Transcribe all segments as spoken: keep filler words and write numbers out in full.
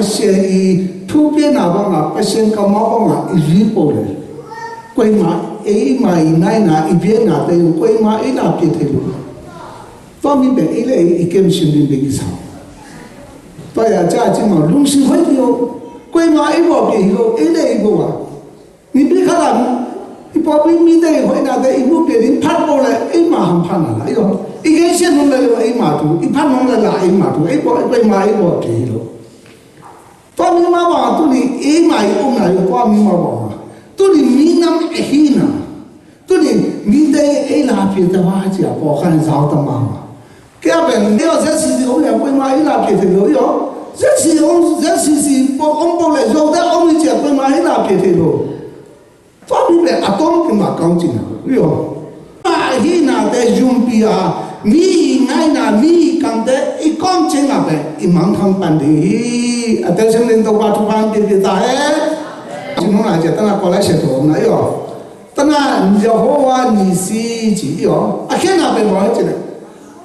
Pasian i thupiakna bangah, Pasian kammal bangah i zui peuh leh, koimah eimah i ngaina, i biaknate uh koimah ei la pia thei lo. Tua mi pen ei le ei i kemsim ding bek i sa. Tua hi a, ca ci mah lungsim hoih ding uh. Koimah ei bawl pia hi lo, ei le ei bawl a. Mipi khat in i pawlpi mite i hoihnate i muh pia ding phat bawl leh eimah hamphatna la, i aw. I gensiat nung leh lo eimah thu, i phat nung leh la eimah thu, ei bawl, koimah ei bawl pia hi lo. Tua mi mah bang a tuni eimah i omna hi, tua mi mah bang a tuni minam i hihna, tuni mite ei la pia ta va ci a pawlkhat in zau ta mahmah. Kei a pen ei aw, Z C C om leh koimah ei la pia thei lo, i aw. Z C C om, Z C C pawh om peuh leh Zote om hi ci a koimah ei la pia thei lo. Tua mi pen a tom kim a kawng cin a, i aw. A hihnate zumpi a, mi i ngaina, mi i kamte i kawm ciangah pen i mangthang pan ding hi. A telsiam ding Topa thupha hong pia ta hen. Ci nung lai ci a, tana Kawlai sia tua om na, i aw. Tana Jehovah Nissi ci, i aw. A khiatna pen bang hi ci leh,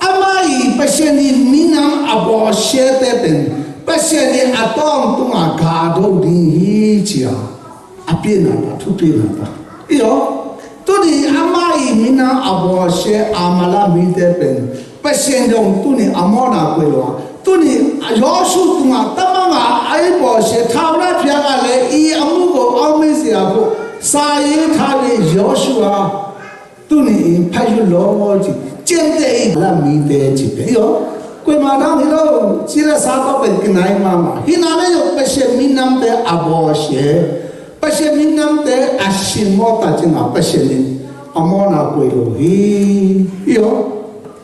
amah i Pasian i minam a bawlsiate pen Pasian i a tawntungah gah do ding hi ci a, a piakna ta, thupiakna ta, i aw. Tuni amah i minam a bawlsia a mala mite pen Pasian zong tuni a mawhna koih lo a, tuni Joshua tungah tabang a ei bawlsia thauna phiang a le i a mu ko a om i sia ko sa i tha i Joshua. Tuni in phaizul lo ci, ciamteh i la mite ci pe, i aw. Koimah dang hi lo, ci le sa tawh pen kinai mahmah. Hihna le i aw, Pasian minamte a bawlsia, Pasian minamte a simmawh ta ciangah Pasian in a mawhna koih lo hi, i aw.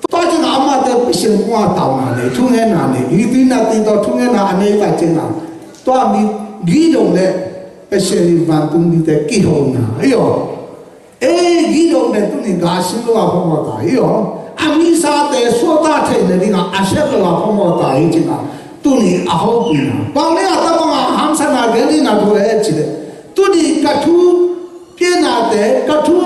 Tua ciangah amahte Pasian kungah tauna nei, thungetna nei, hi tuina ti tawh thungetna a nei ta ciangah tua mi Gideon le Pasian in vantung mite kihona, i aw. Ei, Gideon pen tuni gah sim lo a phawk mawk ta hi aw. A misate suakta theihna dingah a sep lo a phawk mawk ta hi ci-in ah, tuni a hopihna. Bang ni a tabang a hamsatna gen ding na thu e ci leh, tuni ka thupiaknate, ka thu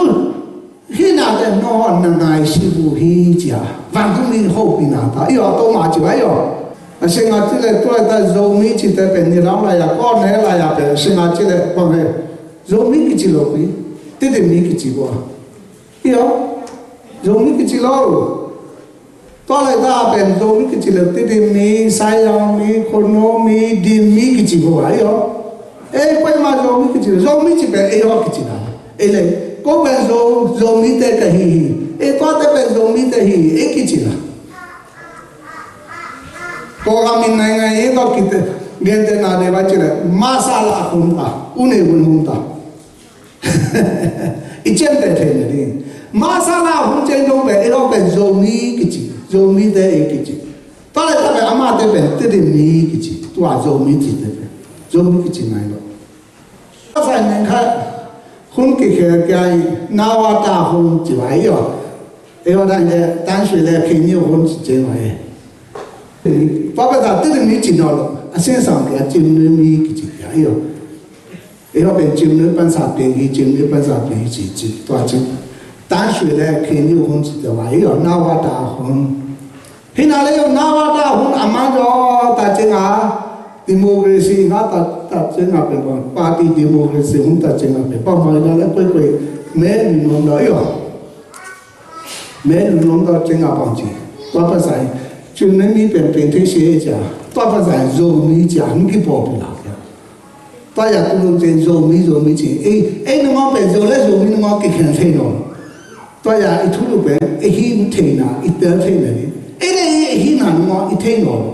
hihnate nawh na ngaihsut uh hi ci-a, vantung mi hopihna ta hi aw, a tawm a ci vai aw. A seng a ci leh tua ta Zomi cite pen ni lau lai a, kaw ne lai a pen a seng a ci leh bang he. Zomi kici lo pi, Tedim mi kici bua. Hi aw, Zomi kici lo. Tua lai ta pen Zomi kici lo, Tedim mi, Saizang mi, Khonno mi, Dim mi kici bua, hi aw. Ei, pai ma Zomi kici lo, Zomi ci pen ei aw kici na. Ei le, ko pen Zo, Zomi te ka hi hi. Ei, tua te pen Zomi te hi, ei kici na. Ko ka min nai ngai, ei tua kite, gente na de ba ci le, masala hun ta, une hun hun ta. I ciamteh theihna ding. Masala hun ciang dong pen, ei dong pen Zomi kici, Zomite ei kici. Tua leh tua pen amate pen Tedim mi kici, tua Zomi cite pen Zomi kici nai lo. Tua sai ning khat hun kikhel kia i, Nawata hun ci vai aw. Ei aw dan le, Tansui le, Khenyu hun ci ciang vai. Tua pen ta Tedim mi ci nawn lo, a sinsang kia Cimnu mi kici kia aw. Ei aw pen Cimnu pansa peng hi, Cimnu pansa peng hi ci, ci, tua ci. Tansui le Khenyu hun ci tua hi aw, Nawata hun. Hina le aw, Nawata hun a man zaw ta ciang a, democracy nga ta, ta ciang a pen bang, party democracy hun ta ciang a pen bang, mai na le koi koi, me mi nuam lo aw. Me nuam lo ta ciang a bang ci. Tua pansa hi, Cimnu mi pen pen thei se cia. Tua pansa hi, Zomi cia, hong kipawlpi la cia. Tua ya tu lung cen Zomi, Zomi ci. Ei, ei nungak pen Zo le Zomi nungak kikhen thei nawn. Tua ya i thulu pen, ei hih theihna, i tel theihna ni. Ei le ei, ei hihna nungak i thei nawn.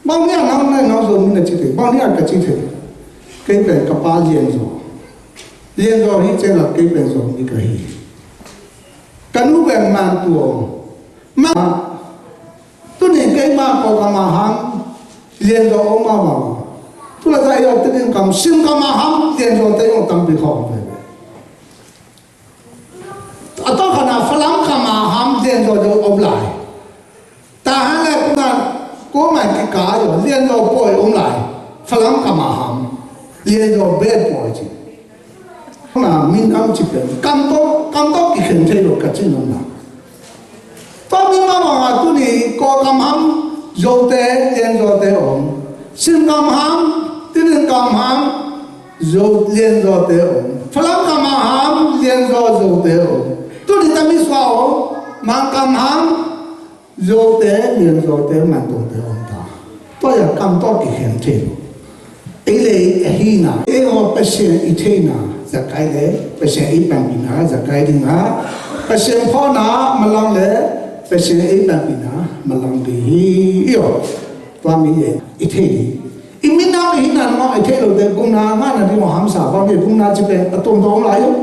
Bang ni a nang na nang Zomi na ci thei, bang ni a ka ci thei. Kei pen ka pa Lianzaw. Lianzaw hi ciang a kei pen Zomi ka hi. Ka nu pen Mantuang. Ma, tuni keimah Kawlgam a hang, Lianzaw om mahmah. Tu leh ta i aw Tedim kam, Sim kam a hang, Lianzaw te i aw tampi khawng ve. A tawh khat na Falam kam a hang, Lianzaw te om lai. Ta han leh kuna, ko mai kika i aw, Lianzaw pawi om lai. Falam kam a hang, Lianzaw bet pawi ci. Na min am ci pen kam tawh, kam tawh kikhen thei lo ka ci nong na. Tua mi ma bang a tuni Kawlgam ham Zote, Lianzawte om. Sin kam hang, tinin kam hang, Zo lianzaw te om. Falam kam hang, lianzaw Zo te om. Tuni tami sua om, Mang kam hang, Zo te, lianzaw te, Mang tung te om ta. Tua ya kam tawh kikhen thei lo. Ei le ei hina, ei aw Pasian i theina, zakai le Pasian ei panpihna, zakai dinga, Pasian phawkna malang le Pasian ei panpihna malang ding hi. I aw, tua mi e, i thei ding. I minam i hina mah i theih lote gumna ngahna ding aw hamsa bang hi. Gumna ci pen a tuamtuam om lai uh.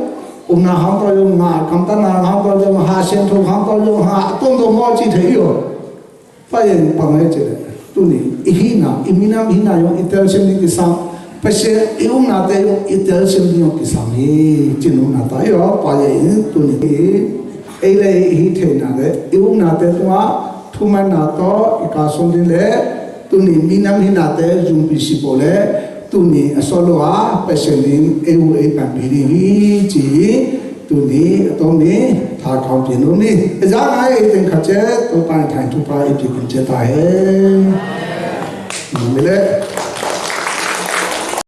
Upna hang tawh zong ngah, kamtanna hang tawh zong ngah, siangtho hang tawh zong ngah, a tuamtuam maw ci thei uh. Tua in bang hiam cih leh tuni i hina, i minam i hina zong i telsiam ding kisam, Pasian i upnate zong i telsiam ding zong kisam hi. Cin upna ta hi aw, tua in tuni i ei le ei i hih theihna le i upnate tungah thumanna tawh i kalsuan ding le tuni minam hinate zumpi sipo le tuni a sawt lo a Pasian in ei uh ei panpih ding hi ci hi. Tuni a tawm ni tha kaung pian um ni. Ei za ngai ei teng khat ciat Topa in thain thupha ei pia kim ciat ta hen. Nang mi le.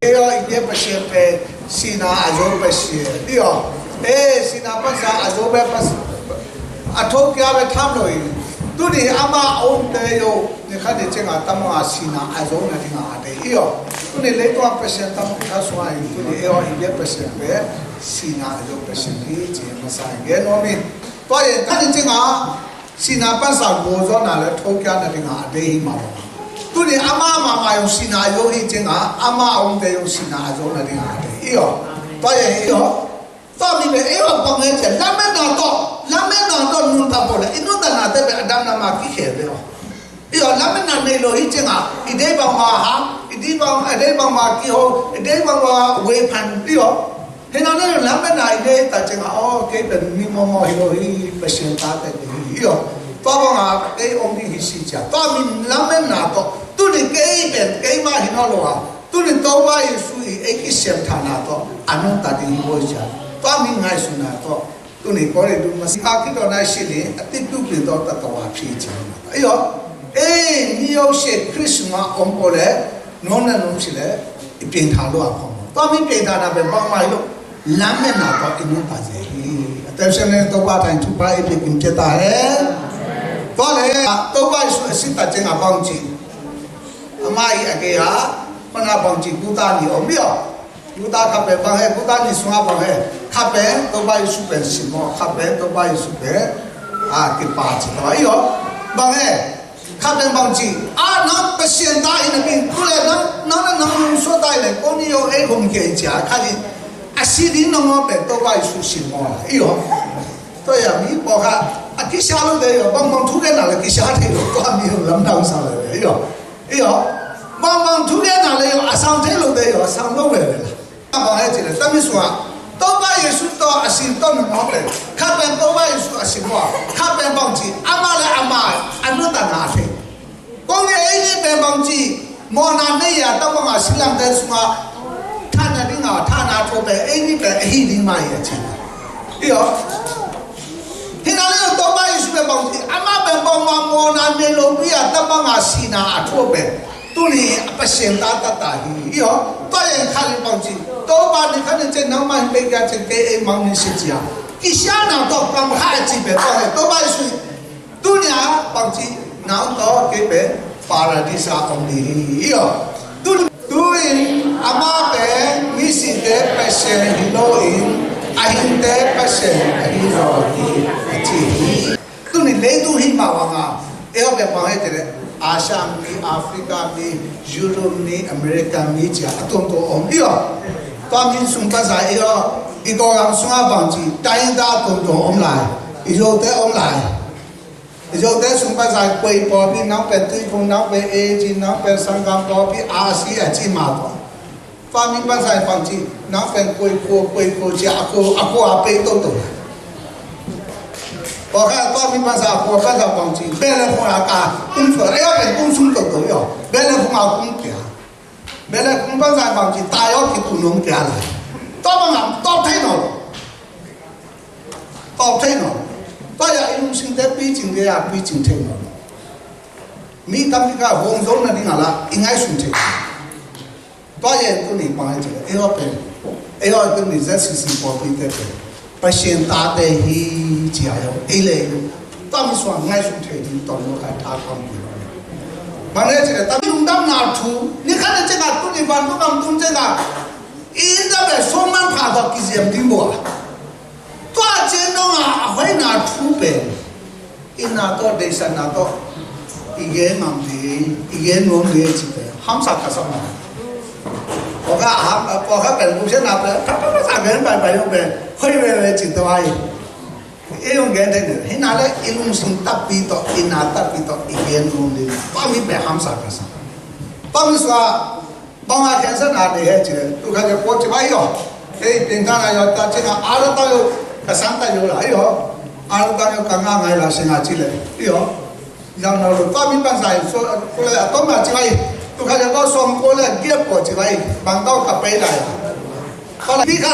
Ei aw i bia Pasian pen sihna a zo Pasian hi aw. Ei sihna pansa a zo bek Pasian. A thokia bek tham lo hi. Tuni ama a umte yo. Ni khat ni cianga tamanga sihna a zona dinga a dei hi aw. Tuni leitung a Pasian tam kha sua hi. Tuni ei aw i bia Pasian bek sihna a zo Pasian hi ci masa hi gen om hi. Tua hi khat ni cianga sihna pansa gozona le thokiana dinga a dei hi mah lo. Tuni ama mahmah zong sihna a zo hi cianga ama a umte zong sihna a zona dinga a dei hi aw. Tua hi hi aw. Tua mi bek ei aw bang hiam cih leh lametna tawh, lametna tawh nuntak peuh leh i nuntaknate bek a damna mah kikhel bek aw. Ei aw lametna nei lo hi cianga i deih bangmah hang, i deih bang, i deih bangmah kiho, i deih bangmah weiphan hi aw. Hi na nei lo lametna i deih tak cianga aw kei pen mi mawhmawh hi lo hi, Pasian tate hi hi aw. Tua banga kei om ding hi si cia. Tua mi lametna tawh tuni kei pen keimah hi nawn lo a. Tuni Topa Jesu i ei kisiamthahna tawh a nuntak ding hi maw cia. Tua mi ngaihsutna tawh tuni Korin dum masi a kidawna i sin hi a tiptupi tawh tatawh a phi cia. Ei aw, ei mi yosia Khrist sungah om peuh le nuamna nuam si le i piangthak lo a khong. Tua mi piangthakna pen bangmah hi lo. Lametna tawh i nuntak zia hi. A teusiam le Topa thain thupha i pia kim cia ta hen. Tua le Topa Jesu a si tak cianga bang ci. Ama i a gei a, mana bangci guta ni om hi aw. Guta khat pen bang he, guta ni sungah bang he. Khat pen Topa Jesu pen sim aw, khat pen Topa Jesu pen a kipa ci ta hi aw. Bang he, khat pen bangci a nang Pasian ta in a bin tu le nang nang le nang nung so ta le ko ni yo ei hom ke cia khat ni a si ni nang aw pen Topa Jesu sim aw hi aw. Tua ya mi pawlkhat a kisia lo de hi aw, bang bang thu ke na le kisia thei lo tua mi lamdang sa le hi aw. Iyo, bangbang thugenna le iyo a sang thei lo te iyo a sang lo veve la. Bangbang he ci le tami sungah Topa Jesu tawh a sin tawh nunawk le khat pen Topa Jesu a sin maw, khat pen bangci ama le ama a nuntakna a thei. Kong le ei ni pen bangci mawhna nei a tawh banga silamte sungah thahna dinga thahna tho pen ei ni pen a hi ding mah hi a ci. Iyo. Hi na le Topa Jesu pen bangci ama pen bangma mawhna nei lo pi a tawh banga sihna a tho pen tuni a Pasian ta ta ta hi. Iyo. Tua yen khat le bangci Topa ni khat ni cen nangmah hin pe kia cen kei ei mang ni si cia. Kisiana tawh kam kha a ci pen tua le Topa Jesu Tunia bangci nang tawh kei pen Paradis a om ding hi. Iyo. Tu, tu-in amah pen misite Pasian hi loin a hingte Pasian ahi zaw hi a ci hi. Tuni leitung hi mah banga ei aw pen bang he te le Asia mi, Africa mi, Europe mi, America mi cia a tuamtuam om. Iyo. Tua min sung pasa iyo. I gawgam sungah bangci tainta a tuamtuam om lai. I zote om lai. Zote sung pa zai kuei pawpi nang pen tuiphung nang pen eji nang pen sanggam pawpi asi a ci ma tawh. Tua mi pa zai bangci nang pen kuei khuo kuei khuo ci a khuo a khuo a pei toto. Pawkhat tua mi pa zai a khuo pa zai bangci bele phung a ka kum suai a pen kum sung toto yo bele phung a kum kia. Bele kum pa zai bangci tai yo ki tu nung kia lai. Tua bang a tua thei no. Tawp thei nawn lo. Tua ya i lungsimte picing te a picing thei nawn lo. Mi tampi kha hong zong nading a la i ngaihsun thei. Tua yen tuni pang hi ci le ei aw pen, ei aw tuni Z C C pawlpite pen Pasian tate hi ci a hi. Ei le ei tua mi sung a ngaihsun thei ding tawh lo kha tha kham pi lo. Bang le ci le tami lungdamna thu ni khat na ceng a tuni vantung a tung ceng a i inn ta pen sawm man pha tawh kiziam ding bo a. Tua ciang dong a a hoihna thu pen i na tawh deihsakna tawh i gen ngam ding, i gen nuam ding ci pen hamsa ka sa mah. Pawlkhat a ham, pawlkhat pen lungsiatna pen pha pha pha sa gen pai pai lo pen hoih veve ci tawh a hi. I hong gen thei ding hi na le i lungsim takpi tawh, i na takpi tawh i gen nuam ding. Tua mi pen hamsa ka sa. Tua mi sua Bang a cancer na nei he ci le tu kha le ko ci bai yo. Ei pin ta na yo ta ci na a la ta yo ka sang ta yo la yo. A la ta yo ka nga ngai la sing a ci le yo. Yang na lo pa mi pan sai so ko le a to ma ci bai. Tu kha le ko song ko le gia ko ci bai. Bang tau ka pai la ya. Ko la pi kha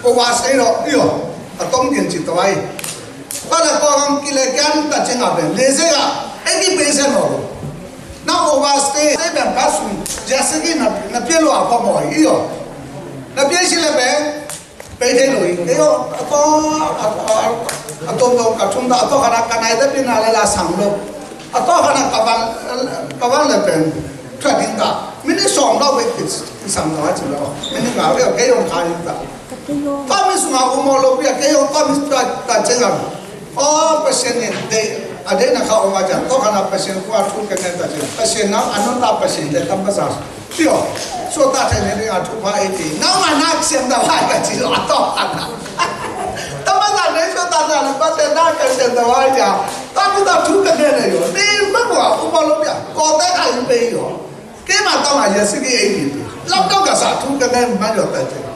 ko wa sai lo yo. A tong din ci to bai. Ko la ko ang ki le kan ta ci na ben. Le se ga. Ei ki pe se no. Na overstay, stay bang ka sung, ja sigi na, na pia lo a pa mo i yo. Na pia si le bang, pe te lo i. Ke yo, a to, a to, a to no ka thum da, a to kana kana ida pia na le la sang lo. A to kana kawan, kawan le bang, tua ding da. Mini song lo we kit, sang lo a ci lo. Mini ka we ke yo ka ding da. Tua mi sung a umo lo pia, ke yo, tua mi tua, tua ceng a. Aw Pasian in deih a deihna kha om a ciang tawkhan a Pasian khua thu ka ngen ta ciang Pasian nang a nuntak Pasian te tam ka sa. Tio so ta thei ne ding a thupha ei ti nang ma nak siam ta vai ka ci lo a tawkhan a. Tam ka sa ne so ta na le Pasian nak ka siam ta vai cia. Ta ku ta thu ka ngen le yo ni ma kua u ma lo pia ko te ka in pe yo. Keimah tawh a hiasiki ei ding lamdang ka sa thu ka ngen ma yo ta ciang.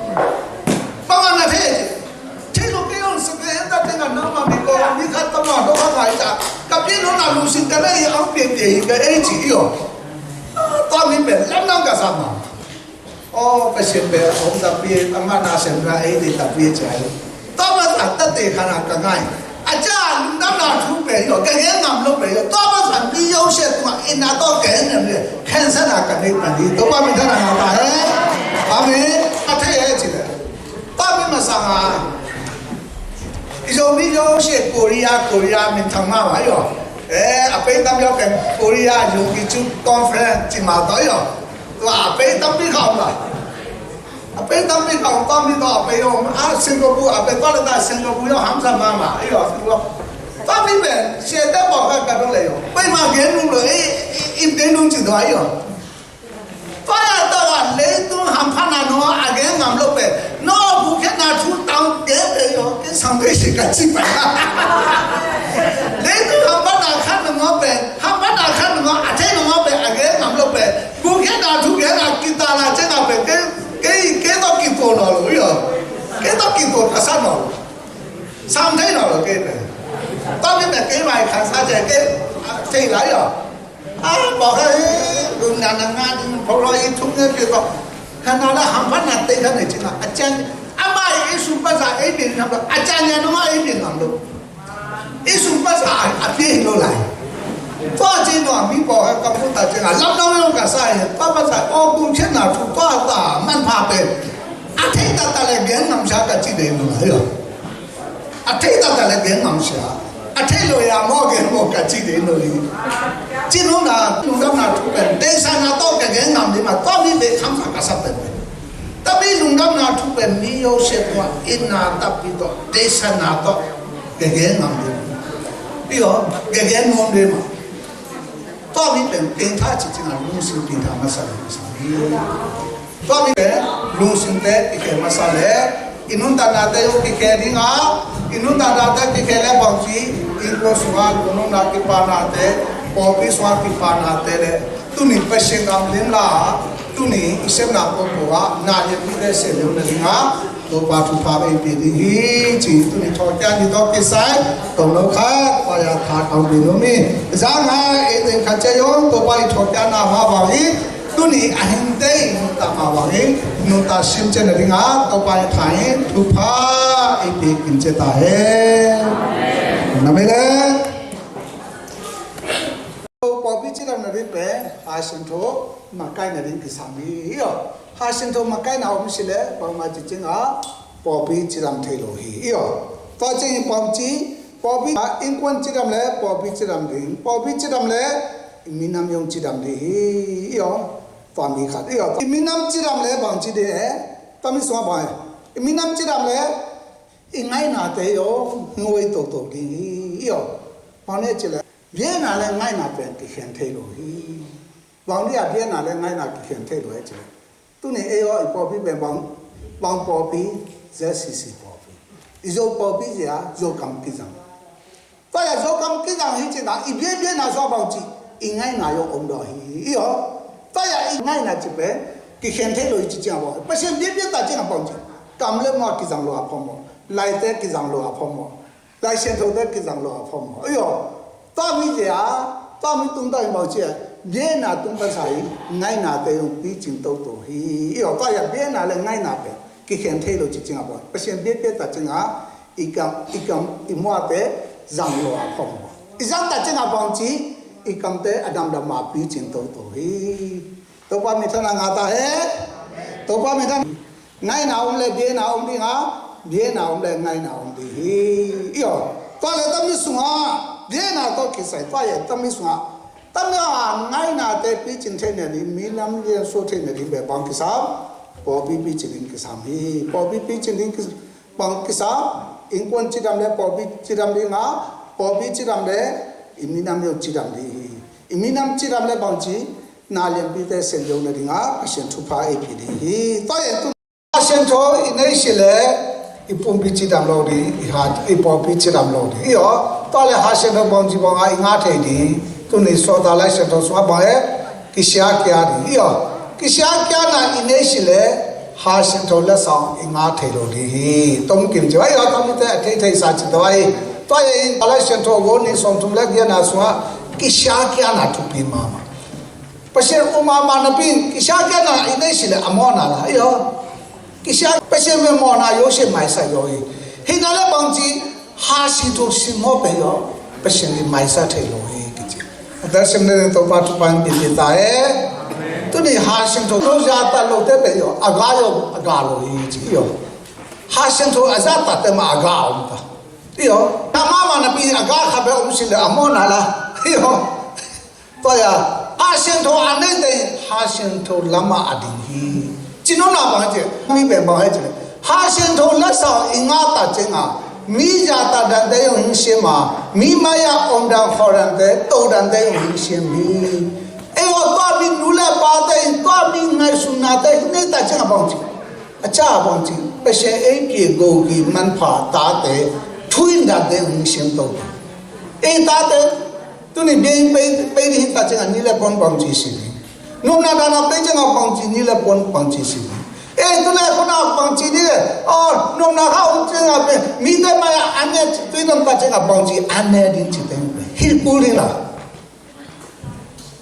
Bang a na thei ci. Thei lo kei on seke en ta teng a nangmah mi ko mi khat ka ma dawk a ngai ta ka pi lo na lungsim ka nei a pian pian hi ka ei ci i aw. Tua mi pen lamdang ka sa ma. Aw Pasian pen a om ta pi a ma na sem na ei dei ta pi ci ai. Tua ma sa ta te khan a ka ngai. A ca lungdamna thu pen i aw ka gen ngam lo pen i aw tua ma sa mi yo sia tua i na to ka en nem le khen sa na ka nei ta ni to pa mi ta na na ta he. Pa mi a thei he ci le. Tua mi masang a i Zomi Zosia Korea Korea min thang ma ma yo. Eh, a pei tam yo ken Korea Young Ki Chuk Conference ci ma to yo. Tua a pei tam pi khau ma. A pei tam pi khau tam pi to a pei yo a Singapore a pei ko le ta Singapore yo ham sa ma ma yo Singapore. Tua mi pen sia ta bo ka ka dong le yo. Pei ma gen nung lo i i gen nung ci to yo. Tua a tawh a leitung hamphatna nungah a gen ngam lo pen nungah gukhiatna thu tang gen pen i aw kei sang thei si ka ci pai. Leitung hamphatna khat nungah pen hamphatna khat nungah a thei nungah pen a gen ngam lo pen gukhiatna thu gen a kita la cen a pen kei kei kei tawh kitual naw lo i aw kei tawh kitual ka sa naw lo. Sang thei naw lo kei pen. Tawh kei pen kei mai khan sa cen kei thei lai i aw. A, bawk a, lungdamna ngah ding, phawk law i thuk nge pi tawh. Kha na la hamphatna tei kha nei cin a, a ciang, amah i sum pasa ei ding tham lo, a ciang ya nungah ei ding tham lo. I sum pasa a pia hi lo lai. Tua cin nua mi bawk a, ka put ta cin a, lam dang lo ka sa hi, tua pasa, aw, kum cin na thu, tua ta, man pha pen. A thei ta ta le gen ngam sia ka ci dei lo lai lo. A thei taktak le gen ngam sia. A thei lo ya maw gen maw ka ci dei lo hi. Ci nung na lungdamna thu pen deihsakna tawh ka gen ngam ding ma tawh mi bek hamsa ka sa pen pen. Tapi lungdamna thu pen mi yo sia tungah itna takpi tawh deihsakna tawh ka gen ngam ding. Iyo, ka gen nuam ding ma. Tua mi pen pengtha ci cin a lungsim pengtha masa le masa hi. Tua mi pen lungsimte kikhe masa le i nuntaknate zong kikhe ding a, i nuntaknate kikhe le bangci i kua sunga lungnopna kipanate pawlpi sunga kipanate le tuni Pasian gam lim la tuni i sepna pawlpawl ah na lianpite se leu na ding a Topa thupha ei pia ding hi ci tuni thawhkian hi tawh kisai tongno khat paya tha kang bi no mi zang ha ei teng khat cia yong Topa i thawhkian na ma vang hi tuni a hingte i nuntak ma vang hi nuntak sim cia na ding a Topa i tha hi thupha ei pia kim cia ta he. Na me le. Kha Siangtho makaihna ding kisam hi, i aw. Kha Siangtho makaihna om si leh bangmah ci ciangah pawlpi cidam thei lo hi, i aw. Tua ciangin pawlpi, pawlpi, innkuan cidam leh pawlpi cidam ding, pawlpi cidam leh i minam zong cidam ding hi, i aw. Tua mi khat, i aw. I minam cidam leh bang ci ding e, tua mi sungah bang e. I minam cidam leh i ngaihnate zong ngawi toto ding hi, i aw. Bang ne ci leh biakna leh ngaihnate kikhen thei lo hi. Bang dia biakna leh ngaihna kikhen thei lo hi ci leh, tuni ei aw i pawlpi pen bang, bang pawlpi, Z C C pawlpi. I Zo pawlpi zia Zokam kizang. Tua ya Zokam kizang hi ci na, i biakbiakna sungah bang ci, i ngaihna zong om daw hi, i aw. Tua ya i ngaihna ci pen kikhen thei lo hi ci ciangah bang, Pasian biakbiak ta ciangah bang ci, kam leh mual kizang lo a phamawh, laite kizang lo a phamawh, Lai Siangthote kizang lo a phamawh, i aw. Tua mi zia, tua mi tung tua in bang ci a, biakna tung pan sa hi, ngaihnate zong picing toto hi, i aw. Tua ya biakna leh ngaihna pen kikhen thei lo ci ciangah bang, Pasian biakbiak ta ciangah i kam, i kam, i mualte zang lo a phamawh, i zang ta ciangah bang ci, i kamte a damdam a picing toto hi. Topa minthanna ngah ta hen. Topa minthan. Ngaihna om leh biakna om ding a, biakna om leh ngaihna om ding hi, i aw. Tua leh tua mi sungah biakna tawh kisai, tua ya tua mi sungah tua mi a ngaihnate picing theihna ding, minam liansuah theihna ding beh bang kisam, pawlpi picing ding kisam hi. Pawlpi picing ding kis-, bang kisam, innkuan cidam leh pawlpi cidam ding a, pawlpi cidam leh i minam zong cidam ding hi. I minam cidam leh bang ci, na lianpite sem zo nading a Pasian thupha ei pia ding hi. Tua ya tu Kha Siangtho i nei si leh i pumpi cidam lo ding, i hat, i pawlpi cidam lo ding, i aw. Tua leh Kha Siangtho bang ci bang a i ngah thei ding. Tuni sawta Lai Siangtho sungah bang e, kisiakia ding, i aw. Kisiakiana i nei si leh Kha Siangtho letsong i ngah thei lo ding hi. Tom kim ci a, i aw, tom mite a thei thei sa ci tua hi. Tua ya in Lai Siangtho Rom ni sawmthum leh giatna sungah kisiakiana thupi mahmah. Pasian um mahmah napi in kisiakiana i nei si leh a mawhna la, i aw. Kisia Pasian mawhna zong Pasian maisak zo hi. Hi na leh bang ci, Kha Siangtho simmawh pen zong Pasian in maisak thei lo hi kici. A tel siam leh Topa thupha in pia ta hen. Tuni Kha Siangtho lo zahtak lote pen zong a gah zong a gah lo hi ci, i aw. Kha Siangtho a zahtakte mah a gah om ta, i aw. Na mahmah napi a gah khat bek om si leh a mawhna la, i aw. Tua ya, Kha Siangtho a neite in Kha Siangtho lamah a ding hi. Ci nopna bang hi ci, mi pen bang hi ci leh, Kha Siangtho letsong i ngah ta ciangah mi zahtak dante zong hong siam a, mi mai-ah omdan khawldante, todante zong hong siam hi. Ei aw, tua mi nu leh pate in tua mi ngaihsutnate hong nei ta ciangah bang ci, a ca bang ci, Pasian ei pia goki manpha tate, thu in dante hong siam to. Ei tate, tuni biakinn pei, pei ding hi ta ciangah ni leh puan bang ci si ding. Nopna dahna pei ciangah bang ci, ni leh puan bang ci si ding. Ei, tu leh khun ah bang ci ding leh, aw, nopna kha om ciangah pen mite mai-ah an ne tui dong ta ciangah bang ci, an ne ding ci teng pen hi kul ding la.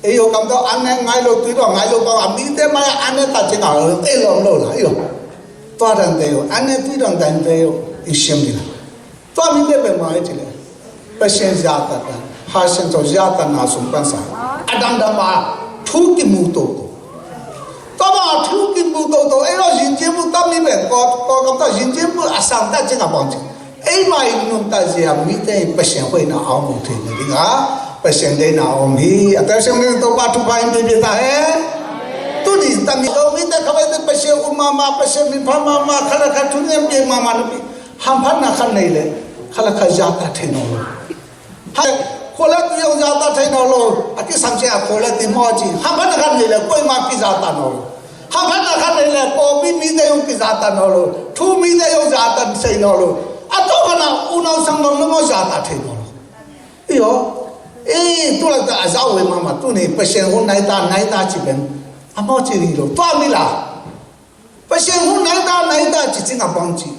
Ei aw, kam tawh an ne ngai lo, tui dong ngai lo, bang a mite mai-ah an ne ta ciangah ei lawm lo la, ei aw. Tua dante aw, an ne tui dong dante aw, i siam ding la. Tua mite pen bang hi ci leh, Pasian zahtakna, Kha Siangtho zahtakna sung pan sa, a damdam a thu kimu toto. Tua bang a thu kimu toto, ei lo zin ciang mu tam mi pen, ko, ko kam ta zin ciang mu a sang ta ciangah bang ci. Ei mai nuntak zia mite in Pasian hoihna a om thei nading a, Pasian deihna a om hi. A tel siam leh Topa thupha in pia pia ta hen. Tuni tam mi lo mite kha bai te Pasian um mahmah, Pasian min pha mahmah, kha leh kha thu niam pia mahmah napi. Hamphatna khat nei leh kha leh kha zahtak thei nawn lo. Hai, khua leh tui zong zahtak thei nawn lo. A kisam ciang a khua leh tui mawh ci. Hamphatna khat nei leh koimah kizahtak nawn lo. Hamphatna khat nei leh pawlpi mite zong kizahtak nawn lo. Thu mite zong zahtak thei nawn lo. A tawpna unau sanggamnu zong zahtak thei nawn lo. I aw. Ei, tu laitak a zah uh hi mahmah, tuni Pasian hun nai ta, nai ta ci pen a mawh ci ding lo. Tua mi la. Pasian hun nai ta, nai ta ci ciangah bang ci.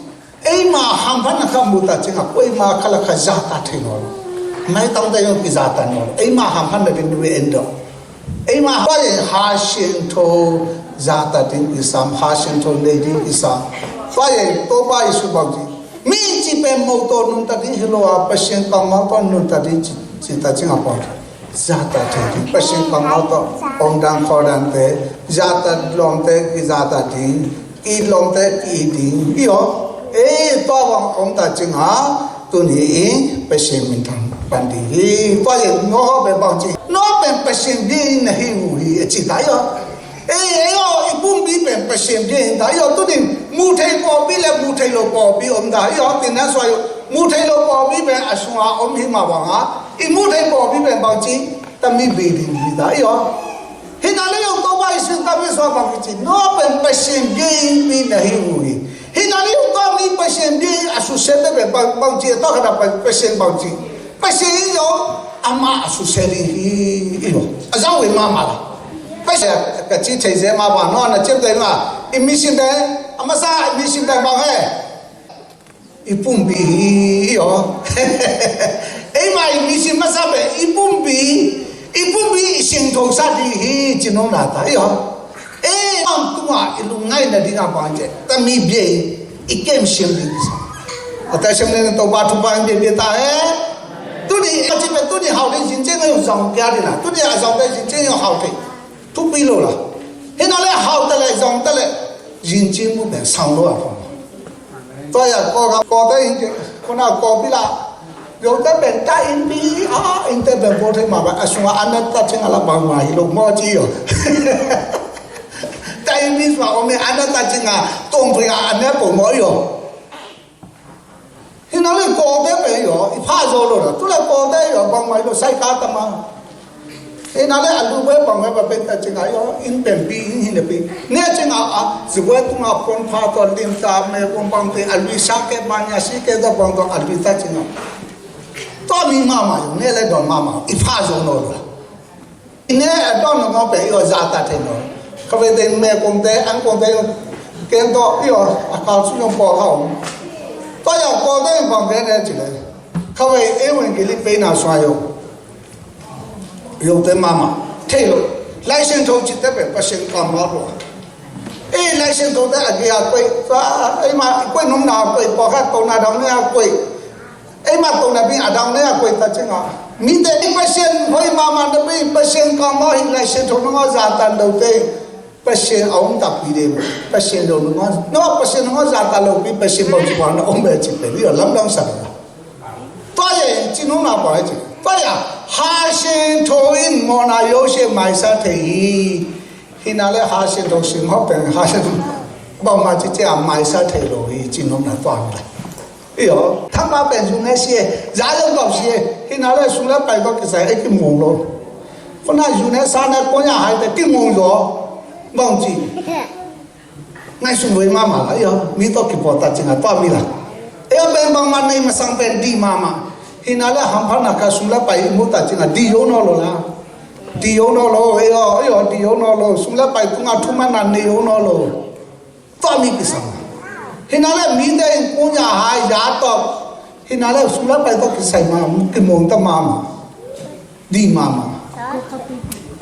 Eimah hamphatna khat mu ta ciangah koimah kha leh kha zahtak thei nawn lo. Maitangte zong kizahtak nawn lo. Eimah hamphatna ding tu in en dawh. Eimah pai Kha Siangtho zahtak ding kisam, Kha Siangtho nei ding kisam. Pai Topa Jesu bang ci. Mi cih pen motor nuntak ding hi lo a, Pasian kammal tawh nuntak ding ci, ci ta ciangah bang ci. Zahtak thei ding, Pasian kammal tawh omdan khawldante, zahtak lawmte kizahtak ding, ki-it lawmte ki-it ding. I aw, ei tua bang omta cingah tuni in Pasian minthang pan ding hi. Tua in no hawh pen bang ci, no pen Pasian biakinn na hi uh hi a ci ta i aw. Ei, ei aw, i pumpi pen Pasian biakinn ta i aw. Tunin muh thei pawlpi le muh thei lo pawlpi om ta i aw. Tin nan suai uh, muh thei lo pawlpi pen a sunga om hi mah bangah, i muh thei pawlpi pen bang ci, tami biakinn hi ta i aw. Hi na le yong to ba i sin tami sua bang ci, no pen Pasian biakinn pi na hi uh hi. Hi na le yong to mi Pasian biakinn a susia te pen bang, bang ci, to ka da Pasian bang ci. Pasian i aw, amah a susia ding hi i aw. A zau i mah mah la. Pasian ka ci thei zel mah bang, no na ciam te mah, i mission te, a masa i mission te bang he. I pumpi hi i aw. Ei mah i mission masa pen i pumpi, i pumpi i singtho sa ding hi ci nong na ta i aw. Ei, bang tungah i lungngaihna dingah bang ci, tami biakinn i kem siam ding hi sa. A ta siam ding to ba thu bang biakinn ta he. Tuni a ci pen tuni hau ding sin ceng zong kia ding la. Tuni a zong ding sin ceng hau ding. Thupi lo la. Hi na le hau ta le zong ta le zin cing mu pen sang lo a pom. Tua ya ko ka ko ta in ke ko na ko pi la. Yo ta pen ta in pi a in ta pen bo thei ma ba a sunga an na ta cing a la bang ma hi lo mo ci yo. Ta in pi sua o me an na ta cing a tong thei a an na po mo yo. Hi na le kawlte pen i aw, i pha zaw lo la. Tu le kawlte i aw, bangmah i lo sai ka ta ma. Hi na le a lu pen bangmah ba pen ta cingah i aw, in pen pi, in hin le pi. Ne cingah a, zi pen tungah pon pha tawh lim ta me pon bang te, a lui sa ke bang ya si ke tawh bang tawh a lui ta cingah. Tua mi mahmah i aw, ne le dawn mahmah, i pha zaw lo la. I ne a dawn na ngawng pen i aw zahtak thei nawn. Khatvei teng me kongte, an kongte, ken tawh i aw a kal sung yong pawl ha om. Tua i aw kawlte in bang ken e ci le. Khatvei e wen kili pei na sua yo. Yo te mama. Thei lo. Laisiangtho ci te pen Pasian kammal lo. E Laisiangtho te a gei a koih. Tua ei ma koih num na koih. Pawlkhat to na dang ne a koih. Ei mah tawh na bing a dang ne a koih ta cingah. Mite i Pasian hoih mahmah na bing Pasian kammal hi Laisiangtho nungah zahtan lote. Pasian a om takpi de. Pasian lo nungah. Nungah Pasian nungah zahtan lopi Pasian bang ci bang na om be ci pe li a lamdang sa lo. Tua ye ci nung na bang ci. Tua ya Laisiangtho in mawhna yosia maisa thei hi. Hi na le Laisiangtho sim hawh pen Laisiangtho bangmah ci ci a maisa thei lo hi ci nung na tua mi lai. Iyo, thangpa pen sung ne si e, za yong tawh si e, hi na le sung le pai tawh kisai e kimong lo. Ko na yu ne sa ne ko nya hai te kimong lo. Bang ci. Ngai sung wei mama la, iyo, mi tawh kipaw ta cing a tua mi la. Iyo, pen bangmah nei masang pen di mama. Hi na le hampha na ka sung le pai mu ta cing a di yo no lo la. Di yo no lo, iyo, iyo, di yo no lo. Sung le pai tung a thu ma na nei yo no lo. Tua mi kisam. Hi na le mite in kunya hai ya tawh. Hi na le sung le pai tawh kisai ma, kimong ta mama. Di mama.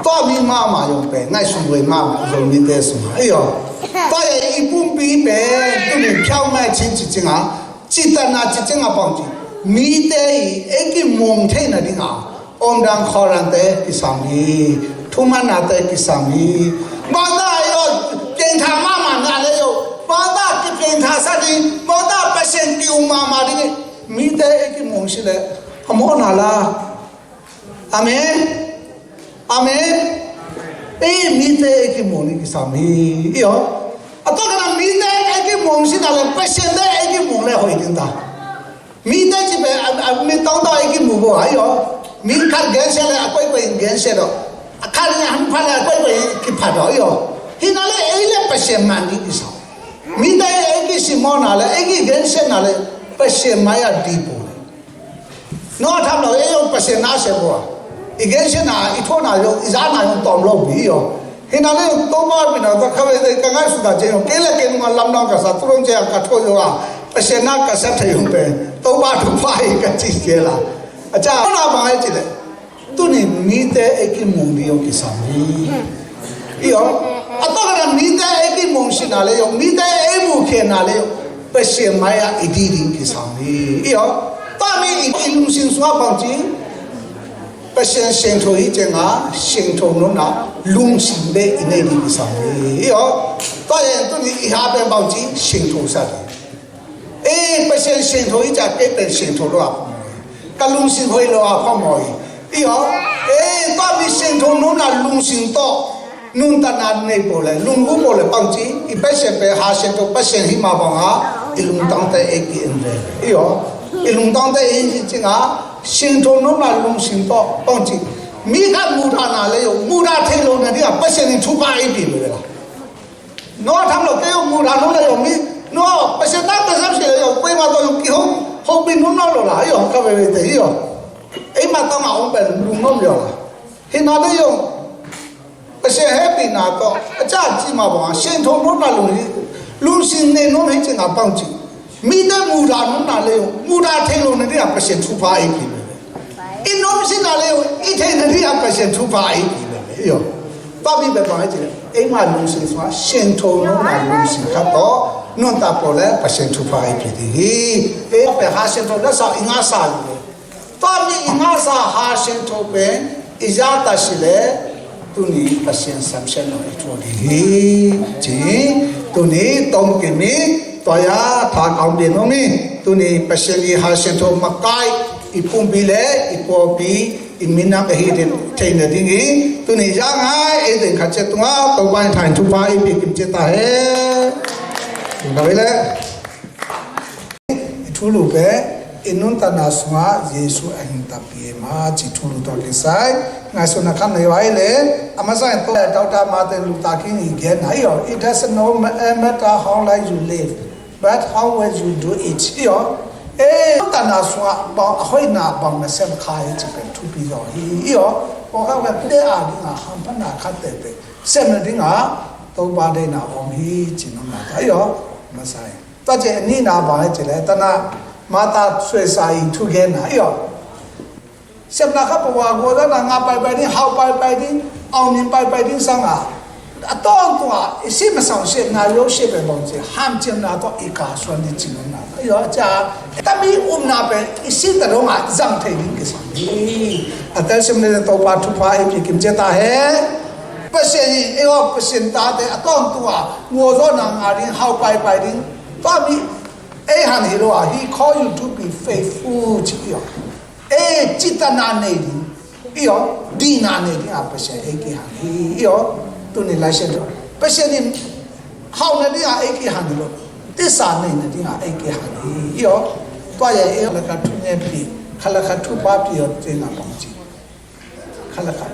Tua mi mama yong pe, ngai sung wei mama, yong mite sung. Ayo. Tua ye i pumpi pe, tu mi piau ngai cin ci cing a. Ci ta na ci cing a pang ci. Mite i, e kimong thei na ding a. Om dang khawl dangte kisam hi, thumanate kisam hi. Bangta ayo, kengtha mahmah na le yo. Bangta kipengtha sa ding, bangta Pasian ki-um mahmah ding. Mite e kimong si le, a mawhna la. Amen. Amen. E mite e kimong ni kisam hi. Iyo. A tua ka na mite e kimong si na le, Pasian te e kimong le hoih ding ta. Mite ci pen a, a, mi tawngtaw e kimu bo a, iyo. Mi khat gensia le a koikoi in gensia daw. A khat le a hampha le a koikoi in kipha daw, iyo. Hi na le ei le Pasian man ding kisam. Mite e kisimmawhna le e kigensiatna le Pasian mai a di bo le. No a tham lo e yong Pasian na sia bo a. I gensiatna, i thawhna yong, i zana yong tawm lo bi, iyo. Hi na le Topa min a ka khatvei te ka ngaihsut a ciang kei le kei nung a lamdang ka sa, tu dong ciang ka tho zo a, Pasian na ka sa thei hong pen Topa thupha hi ka ci ciang la. A ca na bang ai ci le. Tuni mite e kimong ding hong kisam hi. Iyo. A tawh ka na mite e kimong sihna le yong, mite e mukhia na le yong, Pasian mai a i di ding kisam hi. Iyo. Tua mi i lungsim sungah bang ci. Pasian siangtho hi cianga, siangtho nopna lungsim bek i nei ding kisam hi. Hi aw. Tua hi a, tuni i ha pen bangci siangtho sa ding. Ei, Pasian siangtho hi cianga, kei pen siangtho lo a phamawh hi. Ka lungsim hoih lo a phamawh hi. Hi aw. Ei, tua mi siangtho nopna lungsim tawh nuntakna nei peuh le, lunggu peuh le bangci, i Pasian pen ha siangtho Pasian hi mah banga, i lungtangte ei ki-en ve. Hi aw. I lungtangte ei hi cianga, siangtho nopna lungsim tawh bangci. Mi khat muhdahna le zong, muhdah theih lohna dingah Pasian in thupha ei pia ve la. Noah tham lo kei zong muhdah nop le zong mi, Noah Pasian na tasam si le zong, kuamah tawh zong kihopih nop nawn lo la, hi aw, ka veivei te hi aw. Eimah tangah hong pen lungnuam hi aw la. Hi na te zong, Pasian hehpihna tawh, a ca ci mah bangah, siangtho nopna lungsim, lungsim nei nuam hi cianga bangci. Mite muhdah nopna le zong, muhdah theih lohna dingah Pasian thupha ei pia ve. I nuamsitna le zong, i theihna dingah Pasian thupha ei pia ve. Hi aw. Tua mi pen bang hi ci le, eimah lungsim sungah, siangtho nopna lungsim khat tawh, nuntak peuh le Pasian thupha ei pia ding hi. Ei pen ha siangtho na sa, i ngahsa hi. Tua mi i ngahsa ha siangtho pen i zahtak si le tuni Pasian samsiatna i thuak ding hi. Ci, tuni tomkim i, tua ya tha kaung ding om i, tuni Pasian i ha siangtho makai i pumpi le i pawlpi i minam ahi ding theihna ding hi. Tuni zang ai ei ding khat ciat tungah Topa in tha in thupha i pia kim ciat ta hen. Tung ta ve le. I thulu pen, i nuntakna sungah Jesu a hing takpi e maw, ci thulu tawh kisai ngaihsutna khat nei vai le, a masa in Doctor Martin Luther King i genna hi aw, "It doesn't matter how long you live, but how well you do it," hi aw. Eh, nuntakna sungah bang a hoihna bang na sem kha hi ci pen thupi zaw hi, hi aw. Pawlkhat pen tua a dingah hamphatna khat tete sem nadingah Topa deihna om hi ci nopna ta hi aw. Masa in Tua ci a nihna bang hi ci le, tana Mother Teresa i thugenna hi aw. Sepna kha pua gualzawhna ngah paipai ding, hau paipai ding, aungning paipai ding sanga, a tawntunga i sih masang sih na lo sih pen bang ci, hamciamna tawh i kasuan ding ci nopna hi aw. Cia tami upna pen i sih ta dongah zang thei ding kisam hi. A telsiam le Topa thupha i pia kim ciat ta hen. Pasian hi, ei aw, Pasian tate a tawntunga gualzawhna ngah ding, hau paipai ding. Tua mi ei han hi lo a, "He call you to be faithful," ci hi aw. Ei cihtakna nei ding hi aw, dihna nei ding a Pasian ei kihan hi, hi aw. Tuni Lai Siangtho Pasian in hauhna ding a ei kihan hi lo, tisa neihna ding a ei kihan hi, hi aw. Tua ya ei aw, khat le khat thungetpih, khat le khat thupha pih aw, tena pang ci. Khat le khat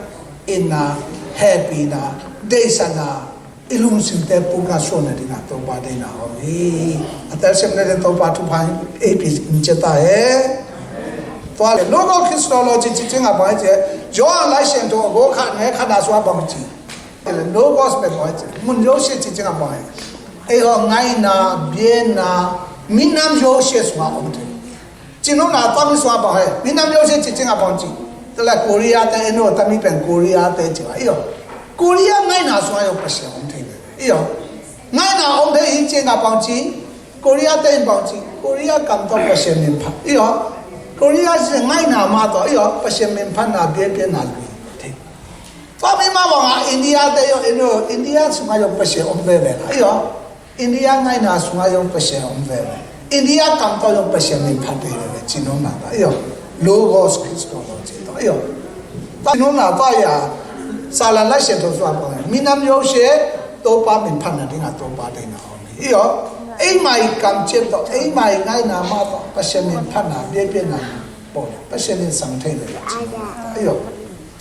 itna, hehpihna, deihsakna, i lungsimte pukna suahna dingah Topa deihna om hi. A telsiam le Topa thupha ei pia in ciat ta hen. Tua le Logos Christology ci ciangah bang hi ci, Johan Lai Siangtho a gol khat ngai khatna sungah bang ci. Logos pen bang hi ci, mun zosiat ci ciangah bang hi. Ei aw ngaihna, biakna, minam zosiat sungah om thei. Ci nopna tami sungah bang hi, minam zosiat ci ciangah bang ci. Tua le Korea te en aw, tami pen Korea te ci a, hi aw. Korea ngaihna sungah zong Pasian om thei ve, hi aw. Ngaihna om thei hi ciangah bang ci, Korea te in bang ci, Korea gam tawh Pasian min phat, hi aw. Korea ci ngaihna mah tawh, hi aw, Pasian min phatna biakpiakna lui thei. Tua mi mah bangah India te zong en aw, India sungah zong Pasian om veve la, hi aw. India ngaihna sungah zong Pasian om veve. India gam tawh zong Pasian min phat veve, ci nopna ta, hi aw. Logos Christology tawh, hi aw. Tua ci nopna ta ya, Salan Lai Siangtho sungah bang hi, minam zosiat Topa min phatna dingah Topa deihna om hi, hi aw. Eimah i kamciam tawh, eimah i ngaihna mah tawh Pasian min phatna biakpiakna pawh Pasian in sang thei ve la, ci nopna ta, hi aw.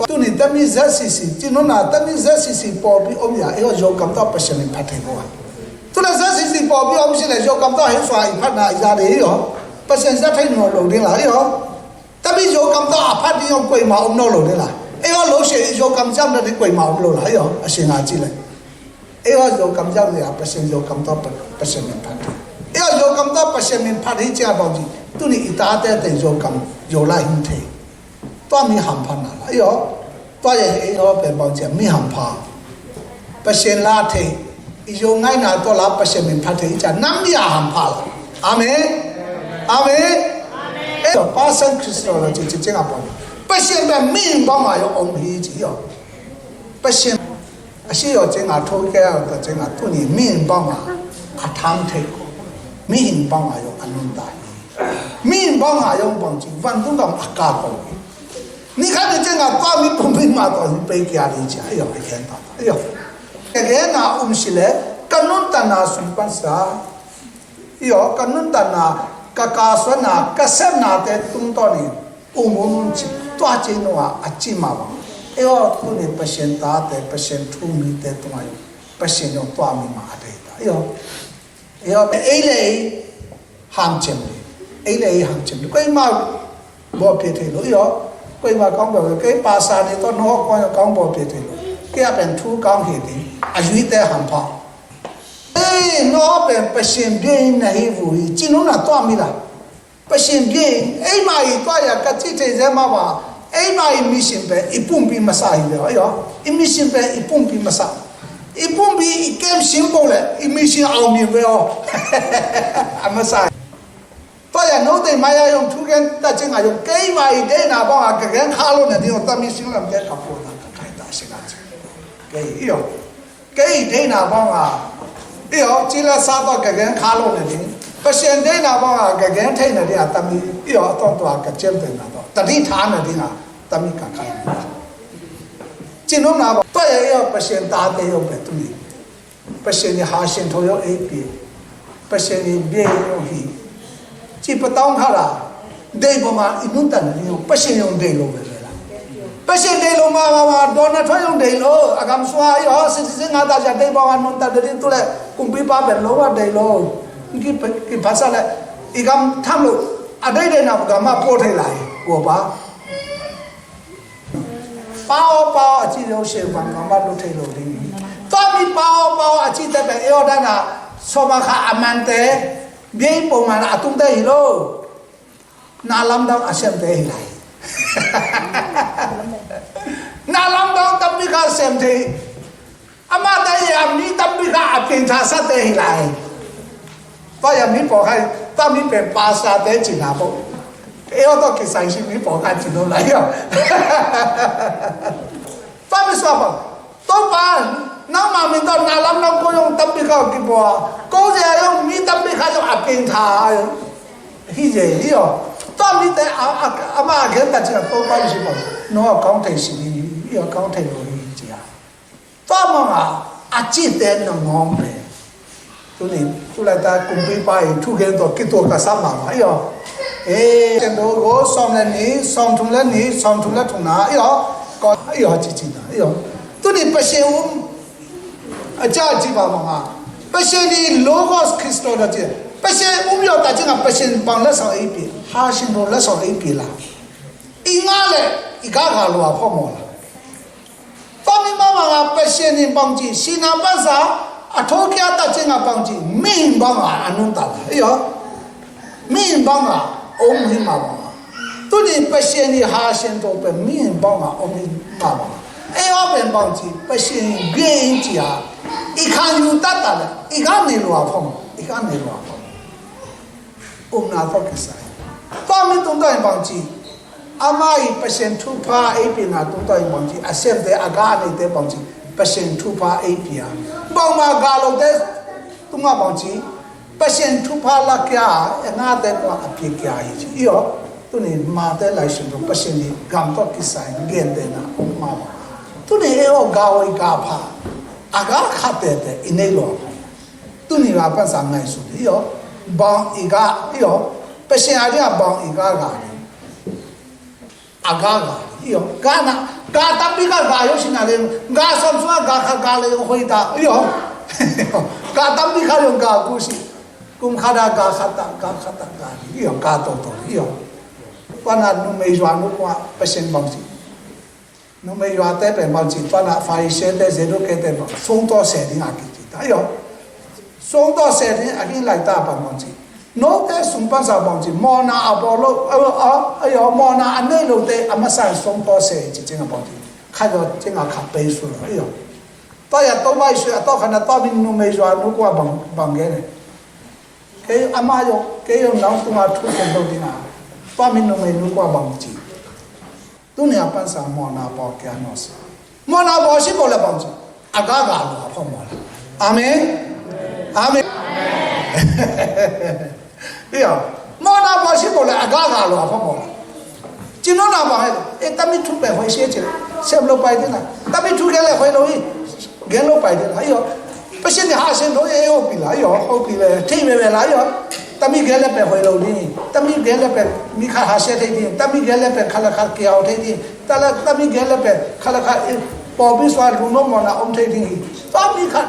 Tuni tami Z C C, ci nopna tami Z C C pawlpi om ya, ei aw Zogam tawh Pasian min phat thei ko a. Tuna Z C C pawlpi om si le Zogam tawh hei sua i phatna i za ding hi aw. Pasian za thei nawn lo ding la hi aw. Tami Zogam tawh a phat ding om koimah om nawn lo ding la. Ei aw lo sia i Zogam zang na ding koimah om lo la hi aw. A sia nga ci le. Ei aw Zogam zang le a Pasian Zogam tawh Pasian min phat. Ei aw Zogam tawh Pasian min phat hi cia bang ci. Tuni i tate te Zogam Zolai hing thei. Tua mi hamphatna la, hi aw. Tua ya hi, ei aw pen bang cia mi hampha. Pasian la thei, i Zo ngaihna tawh la Pasian min phat thei, hi cia nam mi a hampha la. Amen. Amen. Ei aw, Passion Christology ci ciangah bang. Pasian pen mihing bangah zong om hi ci hi aw. Pasian a si aw cingah, tho kei aw ta cingah, tuni mihing bangah a tham thei ko, mihing bangah zong a nunta hi. Mihing bangah zong bangci vantung gam a ka ko hi. Ni khat ni cingah tua mi pumpi mah tawh hi pei kia ding ci a hi aw, a khen ta ta hi aw. Ka genna um si le ka nuntanna sung pansa hi aw, ka nuntanna, ka kasuanna, ka sepnate tungtawnin um um ci, tua ci nungah a ci mah bang. Ei aw, tuni Pasian tate, Pasian thu mite tungah Pasian zong tua mi mah a dei ta hi aw. Ei aw, ei le ei hamciam ding, ei le ei hamciam ding. Koimah bawlpia thei lo hi aw. Koimah kong bawlpia, kei pasa ni tawh nong kong kong bawlpia thei lo. Kei a pen thu kong hi ding, a yuite hampha. Ei, no pen Pasian bia in na hi vu hi ci nung na tua mi la. Pasian bia in, ei mah i tua ya ka ci thei ze mah ba. Ei mah i mission pen i pumpi masa hi ve aw. I mission pen i pumpi masa. I pumpi i kem sim bo le i mission au mi ve aw. A masa. Tua ya no te mai a yong thu gen ta cing a yong kei mah i deina bang a ka gen kha lo na ding aw, ta mi sing lam te ka po na ka kai ta sing a cing. Kei i aw. Kei deina bang a, i aw, ci la sa tawh ka gen kha lo na ding. Pasian deina bang a ka gen thei na ding a, ta mi, i aw, a tawng tua ka ciam te na tawh ta di tha na ding a, ta mi ka kai na. Ci nung na bang tua ya i aw, Pasian tate i aw pe tu ni. Pasian i ha sian tho i aw ei pi. Pasian i bia i aw hi. Ci pa taung kha la. Dei bang a i nuntan ni aw, Pasian i aw dei lo ve ve la. Pasian dei lo ma ma ma, Donald Trump zong dei lo, a gam sua i aw, citizen nga ta cia dei bang a nuntan dei tu le, kumpipa pen lo a dei lo. Ki, ki phasa le, i gam tham lo, a dei dei na gam a po thei lai, kua pa. Pao, pao, a ci lo se bang gam a lo thei lo ding. Tua mi pao, pao, a ci te pen i aw dan a, soma kha a man te, bia i po man a tung te hi lo. Na lamdang a sem te hi lai. Na lamdang tampi kha sem thei. Ama te ya mi tampi kha a pin tha sa te hi lai. Tua ya mi po khai, tua mi pen pasa te ci na po. E o to ki sai si mi po khai ci lo lai ya. Tua mi sua po. Topa, nangma min tawh na lamdang ko zong tampi kha kipua, ko zia zong mi tampi kha zong a pintha hi zia hi aw. Tua mite a, a, ama a gen ta cia Topa i si bang, no a kaung thei si hi, i a kaung thei lo hi cia. Tua manga a cite na ngawng pe. Tuni, tulai ta kumpipa i thugen tawh kituak ka sam mahmah i aw. Eh, Korinto sawm le nih, sawm thum le nih, sawm thum le thum na i aw. Ko i aw, cici na i aw. Tuni Pasian um a cia ci mahmah nga. Pasian i Logos Christo na ci. Pasian um i aw ta ci nga Pasian bang la sang ei pi. Ha sin lo la sang ei pi la. I nga le i ga ga lo a pho mo la. Tua mi mah bang a Pasian in bangci, sina bansa a thokia ta cing a bangci, mihing bang a a nuntak a, i aw. Mihing bang a om hi mah bang a. Tuni Pasian i ha sian to pen mihing bang a om hi mah bang a. Ei aw pen bangci, Pasian in bia in ci a, i khan yu tat ta le, i khan nei lua phong, i khan nei lua phong. Umna tawh kisai. Tua mi tungtawn in bangci, ama i Pasian thupha ei pina tungtawn in bangci, a semte a ga a neite bangci, Pasian thupha ei pia. Bangma ga lote tungah bangci, Pasian thupha lakia a ngate tungah a piakia hi ci. I aw, tuni mate lai sun tawh Pasian i gam tawh kisai gente na um ma ma. Tuni ei aw ga oi ga pha a ga khat tete i nei lo. Tuni la pansa ngaihsun hi aw. Bang i ga hi aw. Pasian a ding a bang i ga ga ni. A ga ga hi aw. Ga na, ga tampi ga ga yo sina le. Ga som sua ga kha ga le hoi ta hi aw. Ga tampi ga yo ga ku si. Kum kha da ga kha ta, ga kha ta ga hi aw. Ga to to hi aw. Pana numei zua nu kwa Pasian bang si. Numei yuate pen bangci tuana Pharisee te Zeduke te bang sungtaw se ding a kici ta ayo. Sungtaw se ding a kin lai ta pan bangci. Note sung pansa bangci mawna a bawl lo ayo, mawna a nei lote a masa sungtaw se ci cing a bangci. Kha yo cing a kha pei su lo ayo. Tua ya to mai su a to khana tua min numei zua nu kua bang bang ge ne. Kei ama yo kei yo nang tunga thu ken lo ding a. Tua min numei nu kua bangci. Tuni a pansa mawhna paw kia nawh sa. Mawhna paw si paw le bang ci. A ga ga lo a phamawh la. Amen. Amen. Iyo. Mawhna paw si paw le a ga ga lo a phamawh la. Ci no na bang he. E tami thu pe hoi sia ci. Sem lo pai dina. Tami thu ge le hoi lo i. Gen lo pai ding a, iyo. Pasian nih haksat lo, e, hopih la, iyo, hopih le, thei veve la, iyo. Tami gen le pen hoih lo ding, tami gen le pen mi khat haksat thei ding, tami gen le pen khat le khat kiau thei ding, ta le, tami gen le pen khat le khat, e, pawlpi sung ah lungnuam mawhna om thei ding hi. Tami khat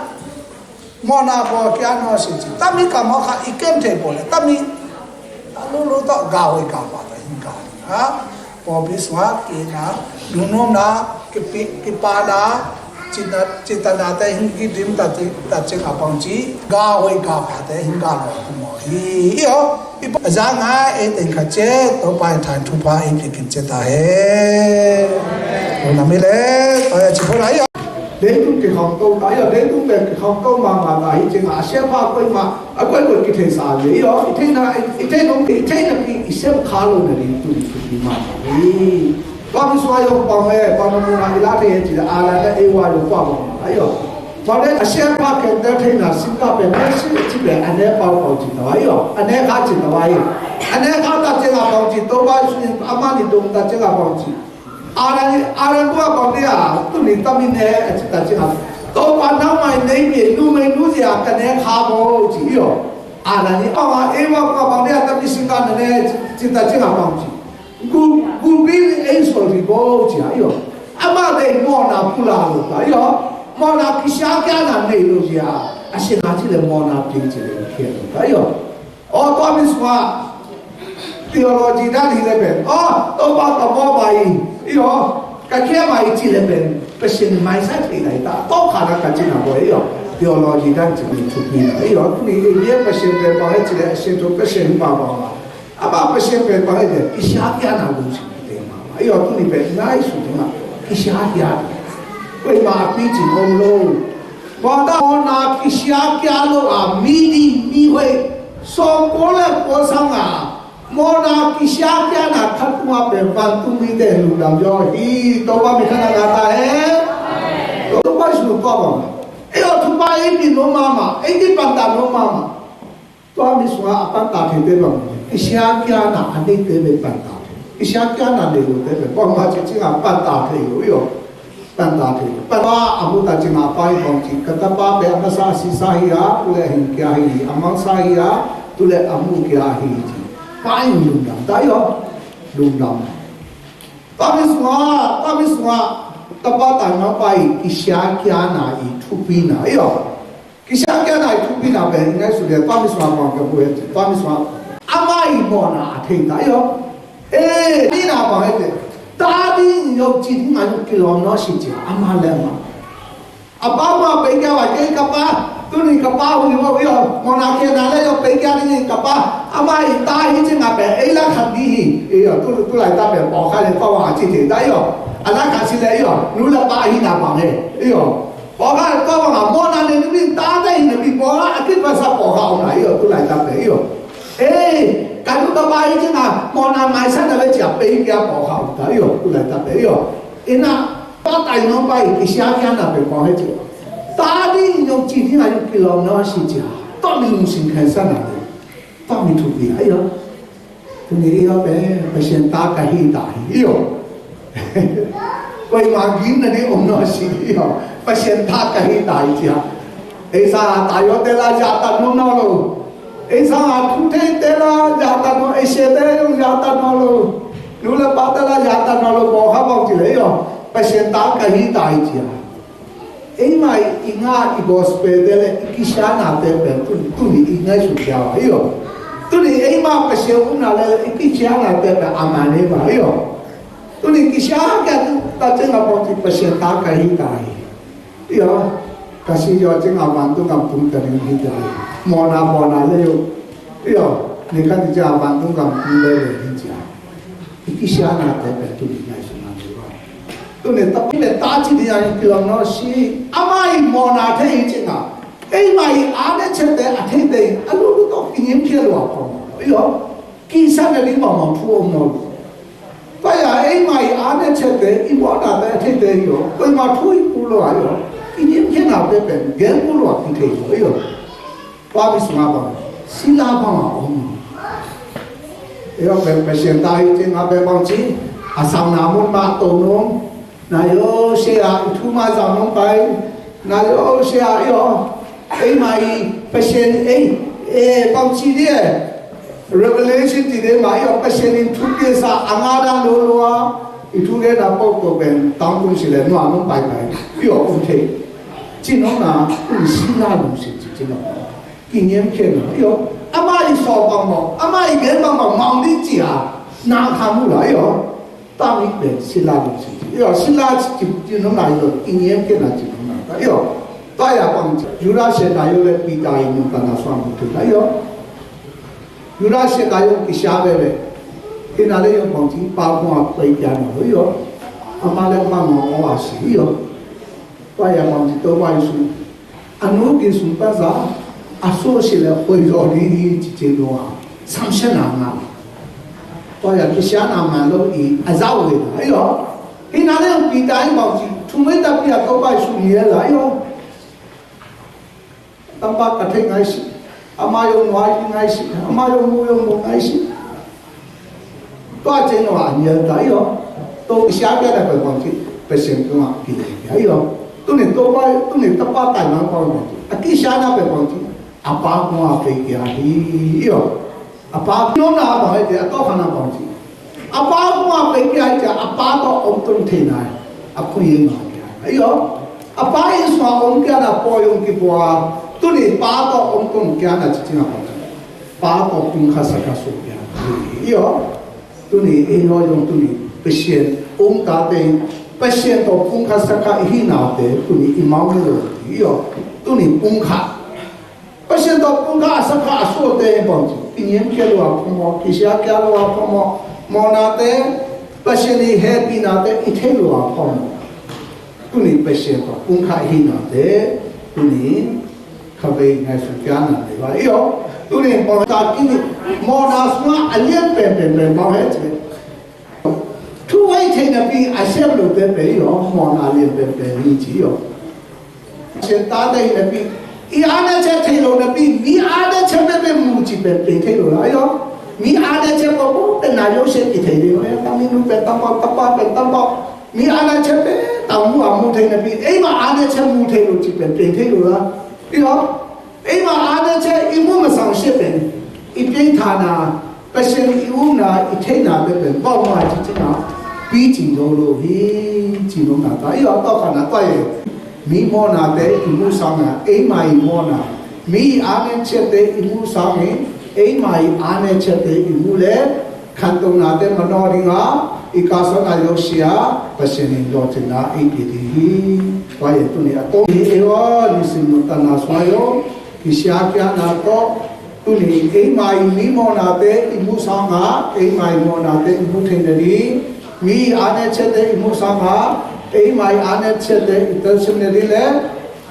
mawhna paw kia nawh si ci, tami kammal khat i kem thei paw le, tami a lulu tawh ga hoih ga pa ta hing ga ding a. Pawlpi sungah kihna, lungnuamna, kipi, kipana, citna, citnate hing kidim ta ci, ta cing a pang ci, ga hoih ga pate hing ga lo kumawh hi. Iyo, i pa, a zang a, ei teng khat ce, Topa in than thupha ei pia kin ce ta he. Lungnuam hi le, Topa ci pho na iyo. Leitung kikhawm to ta iyo, leitung pen kikhawm to mahmah ta hi cing a, a siapa koi mah, a koi koi kitheisa le iyo, i theina, i theina, i theina pi, i sem kha lo na ding tu, tu pi mahmah hi. Tua mi sua yong pang e, pang na muna i la thei e ci le, a la na e wa yong pa bang na iyo. Pang le a siapa ken te theina sim ka pen, na si ci pen, a ne pau pau ci ta wa iyo, a ne kha ci ta wa iyo. A ne kha ta ci la pau ci, to ba su in, a ma ni dong ta ci la pau ci. Adam, Adam kua bang dia, tuni tami ne, a ci ta ci a. Topa nau mai nei mi, nu mai nu zia, ka ne kha bo, ci iyo. Adam ni, awa, Eva kua bang dia, tami singa ne, ci ta ci a bang ci. Gu, gu bi ni ei so ri bo, ci a iyo. Ama dei mawhna pula lo ta iyo. Mawhna kisia kia na nei lo zia. A singa ci le mawhna ping ci le kia lo ta iyo. Aw, tua mi sungah theology dan hi le pen. Aw, Topa ka mawh mai, iyo, ka khia mai ci le pen. Pasian mai sa thei lai ta. Tawh kha na ka cina boy, iyo. Theology dan ci ni thupi na. Iyo, tuni i bia Pasian pen bang he ci le, Pasian tu Pasian ma bang ma. Ama Pasian pen bang he le, kisia kia na lu ci te ma. Iyo, tuni pen ngai su ma. Kisia kia. Koi ma pi ci om lo. Mawhna, mawhna kisia kia lo a mi ding mi hoih sawm kua le kua sang a, mawhna kisia kia na khat tung a pen vantung mite lungdam zaw hi. Topa min khan a ngah ta hen. Topa Jesu tua bang. Ei aw thupha ei pi nuam mahmah, ei kipan ta nuam mahmah. Tua mi sungah a panta theite bang, kisia kia na a neite bang panta thei. Kisia kia na nei lote bang, bang ma ci cingah panta thei lo, iyo. Panta thei lo. Panta a mu ta cingah pa in bang ci, ka tapa bang a masa a sisa hi a, tu le a hing kia hi, a mangsa hi a, tu le a mu kia hi ci. Pa in lungdam ta, iyo. Lungdam. Tua mi sungah, tua mi sungah, tapa taimang pa i kisia kia na i thupi na, iyo. Kisia kia na i thupi na pen, i ngaihsut leh, tua mi sungah bang ka bu hen, tua mi sungah. Ama i mawhna a thei ta, iyo. Eh, ni na bang hen, ta ding yo ci ding a yo kilawm naw si ci, ama le ama. A pa ma pei kia wa kei ka pa, tuni ka pa hu ni wa, iyo, mawhna kia na le yo pei kia ding ka pa, ama i ta hi ci nga pen, ei la khat ding hi, iyo, tu, tu lai ta pen, pawlkhat le pa wa ci te ta, iyo. A la khat si le, iyo, nu le pa hi na bang he, iyo. Pawlkhat le pa wa nga, mawhna ne ni ta te hi na pi pawlkhat, a kit pa sa pawlkhat om na, iyo, tu lai ta pen, iyo. Eh, ka nu ka pa hi ci nga, mawhna mai sa na le ci a pei kia pawlkhat om ta, iyo, tu lai ta pen, iyo. Ina, Pa taimang pa i kisia kia na pen bang he ci. Ta ding yo ci ding a yo kilawm naw si ci. Tua mi lungsim khensa na le. Tua mi thupi a iyo. Tuni iyo pen Pasian ta ka hi ta hi iyo. Koi ma gim na ding om naw si iyo. Pasian ta ka hi ta hi ci a. Ei sa ta yo te la ya ta naw naw lo. Ei sa a thu thei te la ya ta naw, ei sia te ya ta naw lo. Nu le pa te la ya ta naw lo, pawlkhat bang ci le iyo. Pasian ta ka hi ta hi ci a. Ei ma i nga i gospel te le i kisia na te pen tuni, tuni i ngaihsut dia wa iyo. Tuni ei ma Pasian um na le i kisia na te pen a man ei ma iyo. Tuni kisia kia tu ta cing a bang ci Pasian ta ka hi ta hi. Iyo, ka si yo cing a vantung gam tung ta ding hi ta hi. Mawhna, mawhna le yo. Iyo, ni kan cing a vantung gam tung le le hi ci a. I kisia na te pen tuni ngaihsut na le wa. Tuni ta pi le ta ci ding a kilawm naw si. Ama i mawhna thei hi ci nga. Ei ma i a ne chet te a thei te a lu lu to ki nyim kia lua ko. Iyo. Kisa na ding ma ma phu om naw. Tua a eima i anet ciate i muanate a theite hi aw. Koima thu i pulua hi aw. I nimkhiatnate pen gen pulua kithei aw hi aw. Tua mi sungah bang sila bang a om. Ei aw pen Pasian ta hi ciang a pen bang ci a sangna mun mah to nung. Na yo sia i thu mah zang nung pai. Na yo sia i aw. Eima i Pasian ei e bang ci di e. Revelation ti de ma i aw Pasian in thu piasa a nga dan lo lo a i thu de na pau to pen tang kun si le nua nung pai pai i aw um thei. Ci nong na un si na nung si ci ci nong na. Ki niam khen na i aw ama i saw bang bang ama i gen bang bang mang di ci a na kha mu la i aw. Tang i pen sila nung si ci i aw sila ci ci nong na i aw ki niam khen na ci nong na i aw. Tua ya bang ci Judas Iskariot le Peter i nung ka na suang mu tu na i aw. Judas Iskariot kisia veve. Hina le yong pang ci pa kong a pai kia na lo yo. Ama le ma ngong o a si yo. Tua ya pang ci to bai su. A nu ki sum pa za. A so si le hoi zo di di ci ci no a. Sam se na nga. Tua ya kisia na nga lo i a za we na yo. Hina le yong pi dai pang ci. Thu me ta pi a to bai su ni la yo. Tampa ka thei ngai si. Ama yong nuai ki ngai si. Ama yong mu yong mu ngai si. Tua ceng nuai an yel ta yo. To kisia pia da pai bang ci. Pasian kong a ki le pia yo. Tuni to pai tuni tapa tai mang bang ci. A kisia na pai bang ci. A pa kong a pai kia hi yo. A pa nong na bang ai te a to khana bang ci. A pa kong a pai kia hi cia a pa to om tun thei nai. A kui ma kia. Ayo. A pa in sua om kia na poi om ki pua. Tuni pa to om tun kia na ci ci na bang ci. Pa to kung kha sa kha su kia. Ayo. Tuni e no yong tuni Pasian om ta te. Pasian to kung kha sa kha hi na te tuni i mau ni lo. Ayo. Tuni kung kha. Pasian tawh pungkha a sakha a suate bang ci. I niam kia lua phamawh, kisia kia lua phamawh, mawhnate, Pasian i hehpihnate i thei lua phamawh. Tuni Pasian tawh pungkha i hinate, tuni khavei ngaihsun kia na nei va i aw. Tuni bang ta kini mawhna sungah a lian penpen pen bang he ci. Thu hei thei napi a siam lote pe i aw, mawhna lian penpen hi ci i aw. Sian tate hi napi i ane che thei lo napi mi ane che pe pe mu ci pen pe thei lo la i aw. Mi ane che ko ko pe na yo se ki thei lo ya ta mi nu pe tam pa tam pa pe tam pa mi ane che pe tam mu a mu thei napi ei ma ane che mu thei lo ci pen pe thei lo la i aw. Eima ane che i mu masang sia pen i piangthana Pasian i umna i theina pen pen bawngma ci cina picing lo lo hi ci nong na ta i aw tawh kana tua ye. Mi mawhnate i mu sangna eima i mawhna mi ane chiate i mu sangin eima i ane chiate i mu le khantonate manaw dinga i kasona yosia Pasian in lawhcinna i pia ding hi. Tua ye tuni a tawh hi ei aw nisim nuntanna sua yo. Kisia kiana tawh tuni eima i mi mawhnate i mu sanga eima i mawhnate i mu theina ding mi i ane chiate i mu sanga eima i ane chiate i telsimna ding le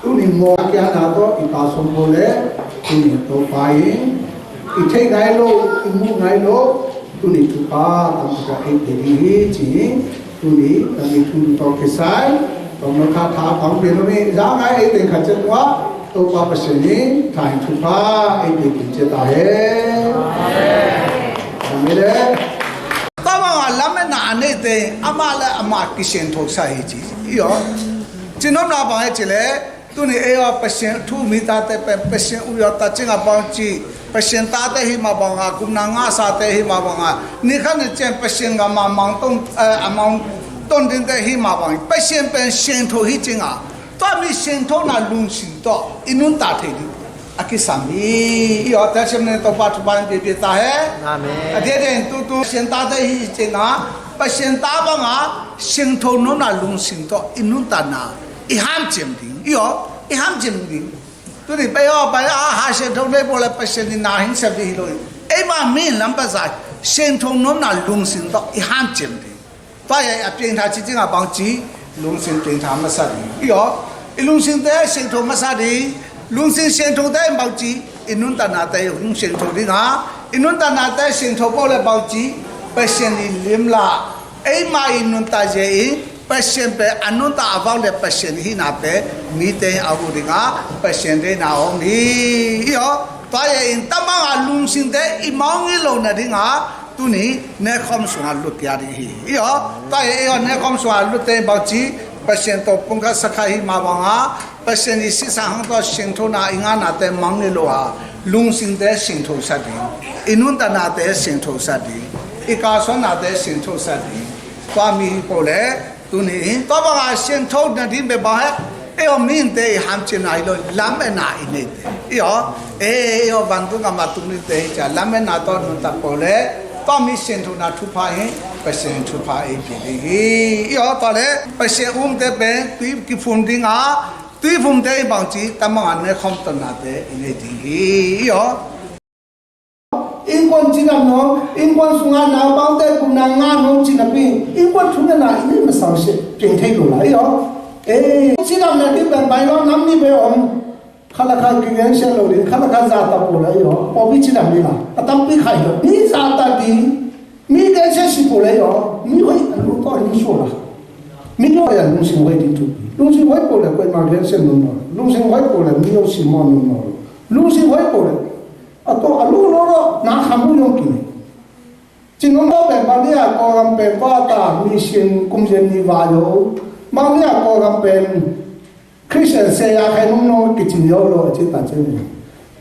tuni mawh kiana tawh i ta sawm ko le tuni Topa in i thei ngai lo i mu ngai lo tuni thupha tampi ka ei te ding hi ci tuni tami thu tawh kisai tawm no kha tha pang pia no mi za ngai ei te khat chet wa Topa Pasian in tha in thupha ei te kin chet ta he. Amen. Tua bang a lametna a neite amah le amah kisianthosa hi ci i aw. Cinopna bang hi ci le tuni ei aw Pasian thu mi tate pen Pasian uya ta cinga bang ci Pasian tate hi ma banga kumna nga sate hi ma banga ni khan ni cen Pasian ga ma mang ton a mang ton dinte hi ma bang Pasian pen siantho hi cinga tua mi sianthona lungsim tawh i nunta thei ding a kisam hi i aw. Telsiam ne Topa thupha in piapia ta he. Amen. A dia dia in tutu Pasian tate hi cinga Pasian ta banga siantho nopna lungsim tawh i nuntanna i hamciam ding i aw i hamciam ding. Tuni pai aw pai a ha siantho nei pawl le Pasian in na hing sem ding hi lo hi. Eima mi lam pa zai siantho nopna lungsim tawh i hamciam ding. Tua ya a piangtha ci cinga bang ci lungsim piangtha masa ding i aw. I lungsimte siantho masa ding. Lungsim sianthote bang ci i nuntanate hong siantho dinga i nuntanate siantho pawl le bang ci Pasian i limla Eima i nuntak zia in Pasian pen a nuntak a vak le Pasian hinate mite in a ut ding a, Pasian deina om hi. I aw, tua zia in tamang a lungsinte i mawng i lo nading a, tuni nekhawm sungah lut kia ding hi. I aw, tua zia i aw nekhawm sungah lutte in bangci Pasian tawh pungkhat sakha hi mah bang a, Pasian i sisan hang tawh singthona i nganate mang ni lo a, lungsinte singthosa ding, i nuntaknate singthosa ding, i kalsuannate singthosa ding. Tua mi hi po le, tuni in tua banga singtho nading bebang he, ei aw mihingte i hamcin a hi lo, lam e na i neite. I aw, ei aw vantung a ma tung nite hi cia, lam e na tawh nuntak po le, tua mi singthona thupha hi, Pasian thupha ei pi ding hi. I aw, tua le, Pasian umte pen, tui kiphum ding a, tuiphumte i bangci tamang a nekhawm tonnate i nei ding hi. I aw, innkuan cidam nong, innkuan sunga naupangte gupna ngah nong cinapi, innkuan thungetna i nei masa uh seh, piang thei lo la i aw. Eh, cidamna ding pen bai lo nam ni pe om. Khat le khat kigensiat lo ding, khat le khat zahtak po le i aw. Pawlpi cidam ni la, a tampi khai lo. Mi zahtak ding, mi gensiat si po le i aw. Mi hoih a lu tawh a lu suak la. Mi hoih a lungsim hoih ding thupi. Lungsim hoih po le koima gensiat nuam nawn lo. Lungsim hoih po le mi hoih simmawh nuam nawn lo. Lungsim hoih po le a tawh a lu lo lo na kham uh yong kine. Cinum lo pen bang dia Kawlgam pen tua ta mission kum zen ni va lo. Bang dia Kawlgam pen Christian se ya khai nung nung kicin yo lo ci ta cin.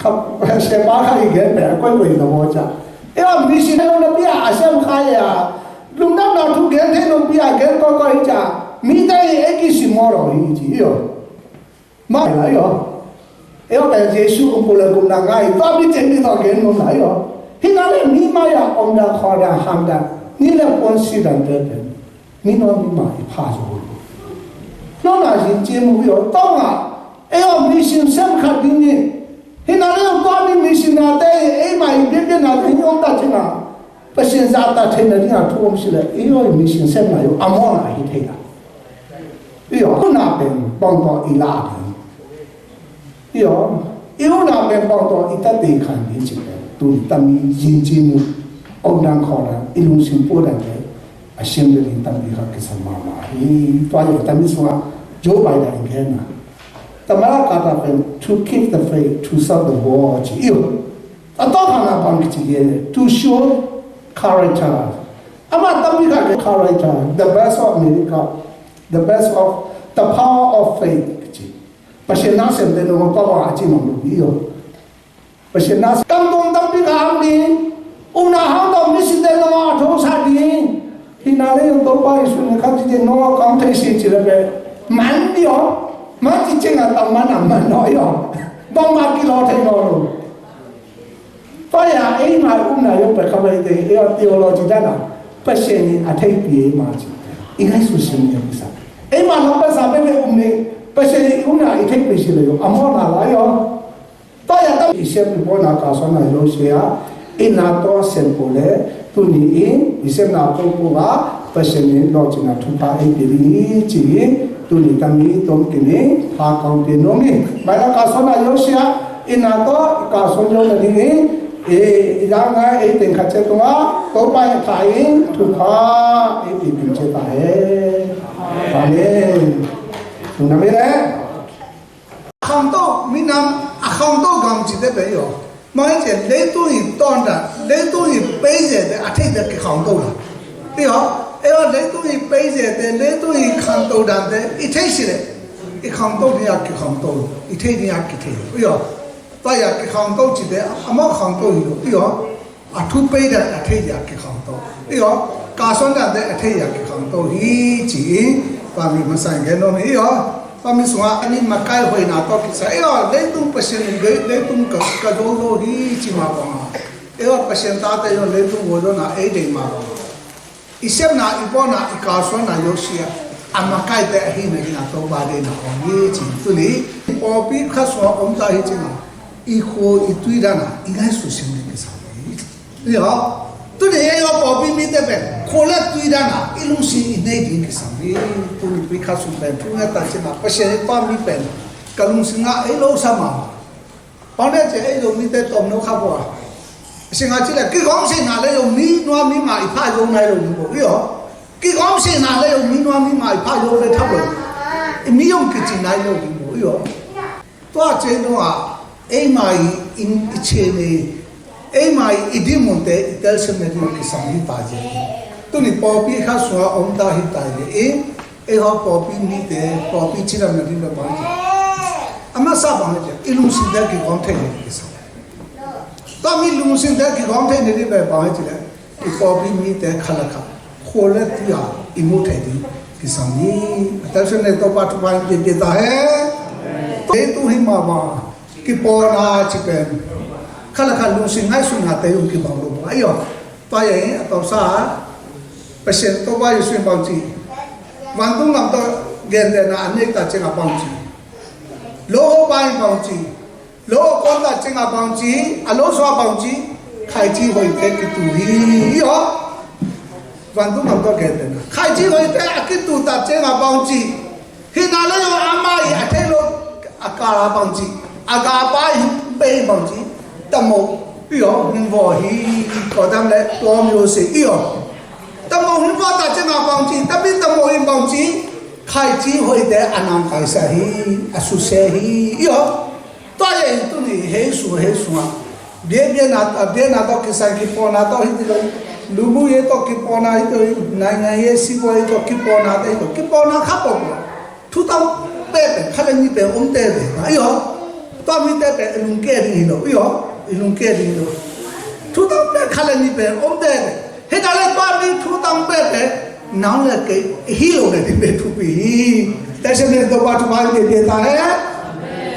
Kha se pa kha i gen pe koi koi na mo cha. E a mission lo na pia a sem khai ya. Lungdam na thu gen thei lo pia gen koi koi cha. Mi ta i e ki si mo lo hi ci yo. Mai la yo. E o ta Jesu kum pula kum na ngai. Tua mi chen mi ta gen mo la yo. Hi na le mi mai ya om da kho da ham da. Ni le pon si dan te te. Mi no mi ma i pha zo. No na yin jie mu yo tong a. E o mission sem khat ding ni. Hi na le tua mi mission na te e ma i bia bia na te hi om ta chin a. Pasian zahtak theihna ding a thu om si le i o i mission sem na yo a mo na hi thei na. I o na pen bang to i la ding. I aw, i unau pen bang tawh i tate khan hi ci pen tuni tami zinci mu, omdan khawdan, i lungsim puadan te a siam le ding tampi kha kisam mahmah hi. Tua i tami sungah Joe Biden in genna, tamara kata pen to keep the faith, to serve the world ci i aw. A tawh khan a bang kici gen le to show character. Ama tampi kha character, the best of America, the best of the power of faith ci. Pasian na sem te nong tawh a ci mang lo hi aw. Pasian na sem kam tong tampi ka ang ding. Umna hang tawh mi si te nong a tho sa ding. Hi na le yong to pa Isu ni khat ci te nong a kam thei si ci le pe. Man di aw. Man ci cing a tam man a man aw i aw. Bang ma ki lo thei lo lo. Tua ya eima umna yong pai kha bai te, eima theology dan a Pasian in a theihpih eima ci. I ngaihsut sim ni a kisa. Eima lam pai sa pen um ni Pasian in umna i theihpih si le yong a mawhna lai yong. Tua ya tam i siam i bawlna ka sawn a lo sia. I na tua siam ko le tuni in i siamna ko ko a Pasian in lawhcinna thupha ei pia ding hi ci hi. Tuni tami tom kini pha kong pia nuam hi. Baibal kalsuanna yosia i na tawh i kalsuan zo nading hi. I dang ngai ei teng khat ciat tungah Topa in pha in thupha ei pia ding ciat ta hen. Amen. Tuna mi le. Khangto minam a khangto gam ci te pe yo. Mangaicia leitung i tawndan, leitung i peize te a theite kikhangto la. I aw, ei aw leitung i peize te, leitung i khangto dan te i thei si le i khangto ni a kikhangto, i thei ni a kithei. I aw, tua i a kikhangto ci te a mawh khangto hi lo. I aw, a thu pei dan a thei dia kikhangto. I aw, kalsuan dan te a thei dia kikhangto hi ci-in tua mi masa in gen nuam hi. I aw, tua mi sungah a ni makai hoihna tawh kisa. I aw, leitung Pasian in bei, leitung ka, ka zo zo hi ci mah bang a. I aw, Pasian tate i aw leitung zo zo na ei dei mah bang a. I siamna, i bawlna, i kalsuanna yosia a makaite ahi na hi na Topa deihna om hi ci. Tuni pawlpi khat sungah om ta hi ci na i khua i tui dan a i ngaihsut sim ding kisam hi. Ni aw, tuni ei aw pawlpi mite pen khua le tui dan a i lungsim i nei ding kisam hi. Tuni pi khat sung pen thu ngat ta ci na Pasian i pa mi pen ka lungsim ah ei lo sa mah. Bang le ci ei lo mite tawm no kha pua. Singa ci le kikhawm sihna le lo mi nua mi ma i pha lo nai lo ni bo i aw. Kigawm sihna le, mi nuam, mi mai pha, yo ve thap lo. Mi yong kici nai lo ding bo, i yo. Tua ciang dong a, eima i, in, i chin i, eima i, i dimunte, i telsiam na ding kisam hi ta zen. Tuni pawlpi kha sungah om ta hi ta zen. Ei hau pawlpi mite, pawlpi cidam na ding bang hi. A masa bang hi, i lungsim te kigawm thei na ding kisam. Tua mi lungsim te kigawm thei na ding bang hi le. I pawlpi mite khat le khat, khua le tui a i mu thei ding kisam hi. A telsiam na Topa thupha in pia ta hen. Kei tu hi mah bang, kipawlna ci pen khat le khat lungsim ngaihsutna te hong kibang lo bang. Ayo, tua hi a tawpsa, Pasian Topa Jesu in bang ci, vantung gam tawh gentehna a neih ta ciang a bang ci, lo ho pa in bang ci, lo a kawm ta ciang a bang ci, a lo sung a bang ci, khaici hoihte kitu hi, i aw. Vantung gam tawh gentehna, khaici hoihte a kitu ta ciang a bang ci. Hi na le aw, amah i a thei lo a kal a bang ci, a ga pa i hing bei bang ci, tamo, i aw, hing vaw hi, kawtam le tuam yo se, i aw. Tamo hing vaw ta ciang a bang ci, tapi tamo i bang ci, khaici hoihte a namkaisa hi, a suse hi, i aw. Tua hi in tuni hei sung, hei sungah, bia, biana, a biana tawh kisai kipawlna tawh hi ti lo, lubu ye tawh kipawlna hi ti lo, naingan ye sibo ye tawh kipawlna te hi lo, kipawlna kha pawlpawh. Thu tam pehpeh kha le ni pen om te ve na, i aw. Tua mi te pen i lungke ding hi lo, i aw. I lungke ding hi lo. Thu tam peh kha le ni pen om te ve. Hi ta le tua mi thu tam pehpeh nang le kei hi lo le ti pen thupi hi. Te se ne to ba thu ba ni te ta he.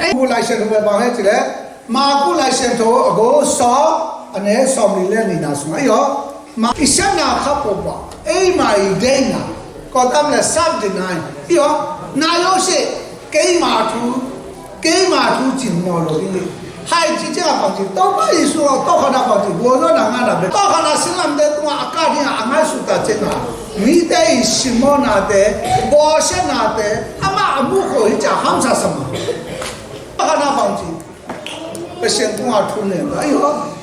Ei bu lai se lo ba he ti le. Maku Lai Siangtho a go sawm, a neu sawmli le nihna sungah, i aw. Ma i siatna kha pawlpawh, eima i deihna, kawtam le self denial, i aw. Na yo se, keima thu, keima thu cin nawn lo ding hi. Hai ci ciang a bang ci, Topa Jesu aw, tawhkhat na bang ci, gualzawhna ngahna bek. Tawhkhat na singlamteh tungah a kah ding a, a ngaihsut ta ciang a, mite i simmawhnate, bawlsiatnate, amah a muh khawh hi ci a hamsa sa mah. Tawhkhat na bang ci, Pasian tungah thu ngen ta, i aw.